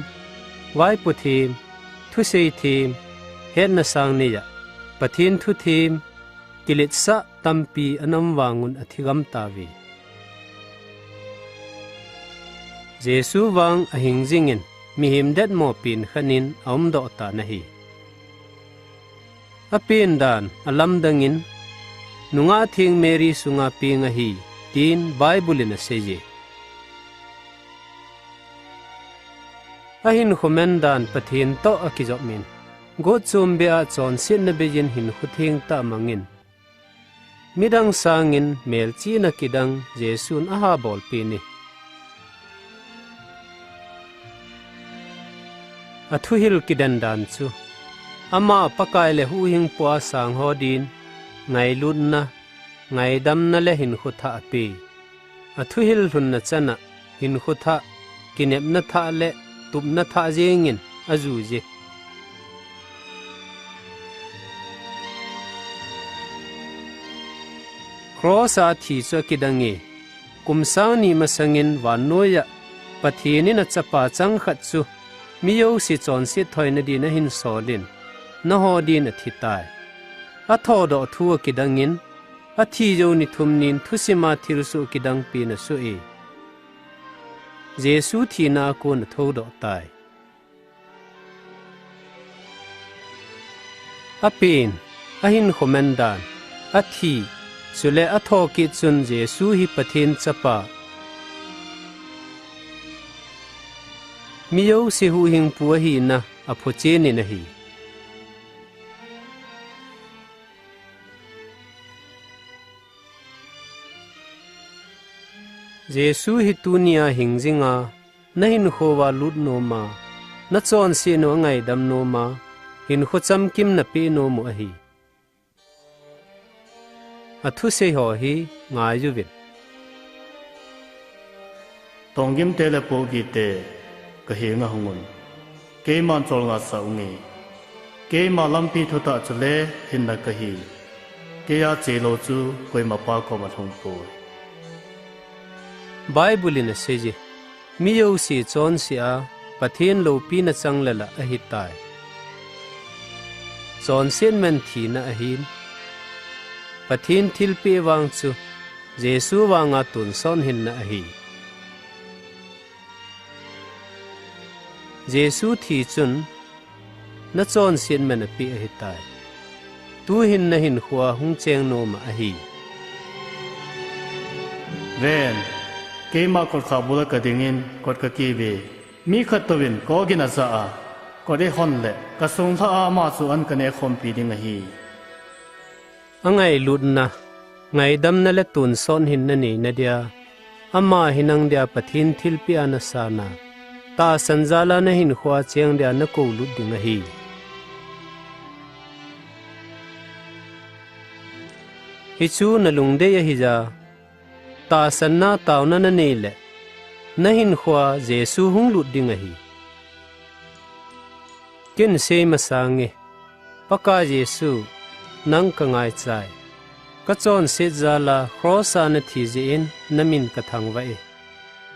vaipo them, thusei them, hetna sang neiya Pathen thu them, kiletsah tampi anam vangun athigam tauve. Jesu vang ahing jingin mihem detmo pen khatnin aumdoh tan ahi. Apen dan alamdangin, nungah theng Mary sunga peng ahi, tin Bible in aseiye. Ahinkho man dan Pathen toh akijopin, gotchom beh a chonsetna beiyin hinkho thengtah mangin, midang sangin melchihna kidang Jesun ahabolpeh e. Athuhil kidendan chu, ama Pakai le huhhingpu a sang ho din, ngailutna, ngaidamna le hinkho thah ape. Athuhil lhunna chana, hinkho thah, kinepna thah le tupna thah jengin ajuiye. Cross a athi chu akidange, kum sang ni masangin vannoiya Pathen in achapa changkhat chu mi jouse chonset thoina din ahinsolin, nangho din athitai. Athoudoh thu akidangin, Athi jou ni thum nin thusima thilsoh kidang pen asoh e. Jesu thina a kon athodoh tai. Apen, ahinkho man dan, athi, chule athokit chun Jesu hi Pathen Chapa, mi jouse huhhingpu ahina aphochen in ahi. Jesu hi tunia hing jinga, nahinkhoa lut noma, nachonset u angaidam noma, hinkho chamkim napeh nom u ahi. Athusei ho hi ngai uvin. Tonggim te le pohgih te, kahenga hungun. Keiman cholngah sah unge. Keima lampi thutah chule hinna kahi. Keija chelou chu koima Pa koma lhungpoi. Bible in asei je, mi jouse chonse a, Pathen loupina chang le lah ahitai. Chonset man thina ahin, Pathen thilpeh vang chu, Jesu vanga tonsot hinna ahi. Jesu thi chun, nachonset man apeh ahitai. Tuhin nahinkhoa hung cheng nom ahi. Ven, keima kotkhah bula kadingin kot kakeve. Mi khat touvin kogin ajah a, kot eihon le, kasung lhah a ama chu an kaneh khompi ding ahi. Angailutna, ngaidamna le tonsot hinna neina dia, ama hi nang dia Pathen thilpeh a nasan a, tahsan jal a nahinkhoa cheng dia nakoulut ding ahi. Hichu nalungdei ahija, tahsanna taona nanei le, nahinkhoa Jesu hunglut ding ahi. Ken sei masange, Pakai Jesu, nang kangaichai. Kachonset jal a cross a nathi jeh in namin kathangvah e.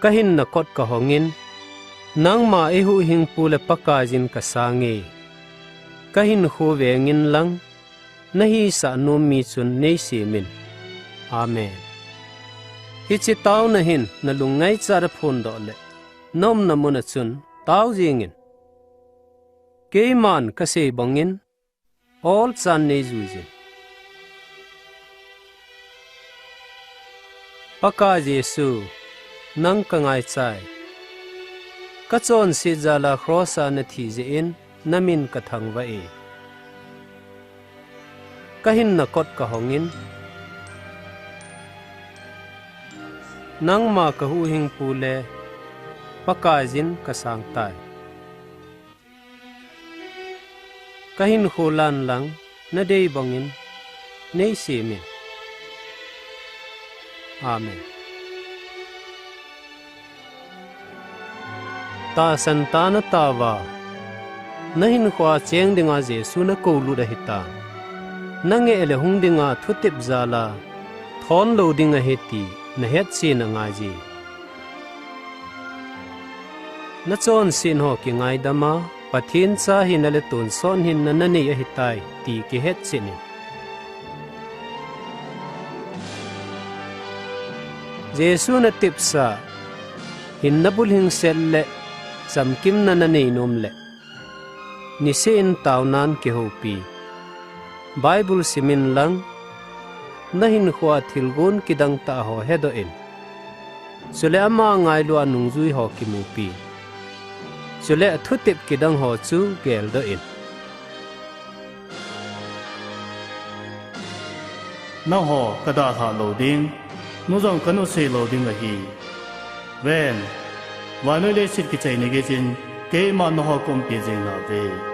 Kahinna kot kahongin, nangma eihuhhingpu le Pakaiyin kasange. Kahinkho vengin lang, nahisah nom mi chun neisemin. Amen. Hiche taona hin nalung ngaichat a phondoh le, naumna muna chun tao jengin. Keiman kasei bangin, olchan neijuijin. Pakai Jesu, nang kangaichai. Kachonset jal a cross a nathi jeh in namin kathangvah e. Kahinna kot kahongin, nangma kahuhhingpu le Pakaiyin kasangtai. Kahinkho lan lang nadei bangin neisemin. Amen. Tahsan tah a nataova, nahinkhoa cheng dinga Jesu nakoulut ahitan. Nangeh le hung dinga thutep jal a thon lou ding ahi ti nahetchen angaiye. Nachonset ho kingaidam a, Pathen cha hina le tonsot hinna nanei ahitai ti kihetchen in. Jesu natepsa, hinna bulhingset le chamkimna nanei nom le, niseh in taonan kihoupi. Bible simin lang, nahinkhoa thilgon kidang tah ho hedoh in. Chule ama ngailu a nungjui ho kimupi. Chule athutep kidang ho chu geldoh in. Nangho kadalhah lou ding, nu jong kanusei lou ding ahi. Ven, vannoi leiset kichai ni geiyin, keiman nangho kaumpi jing nauve.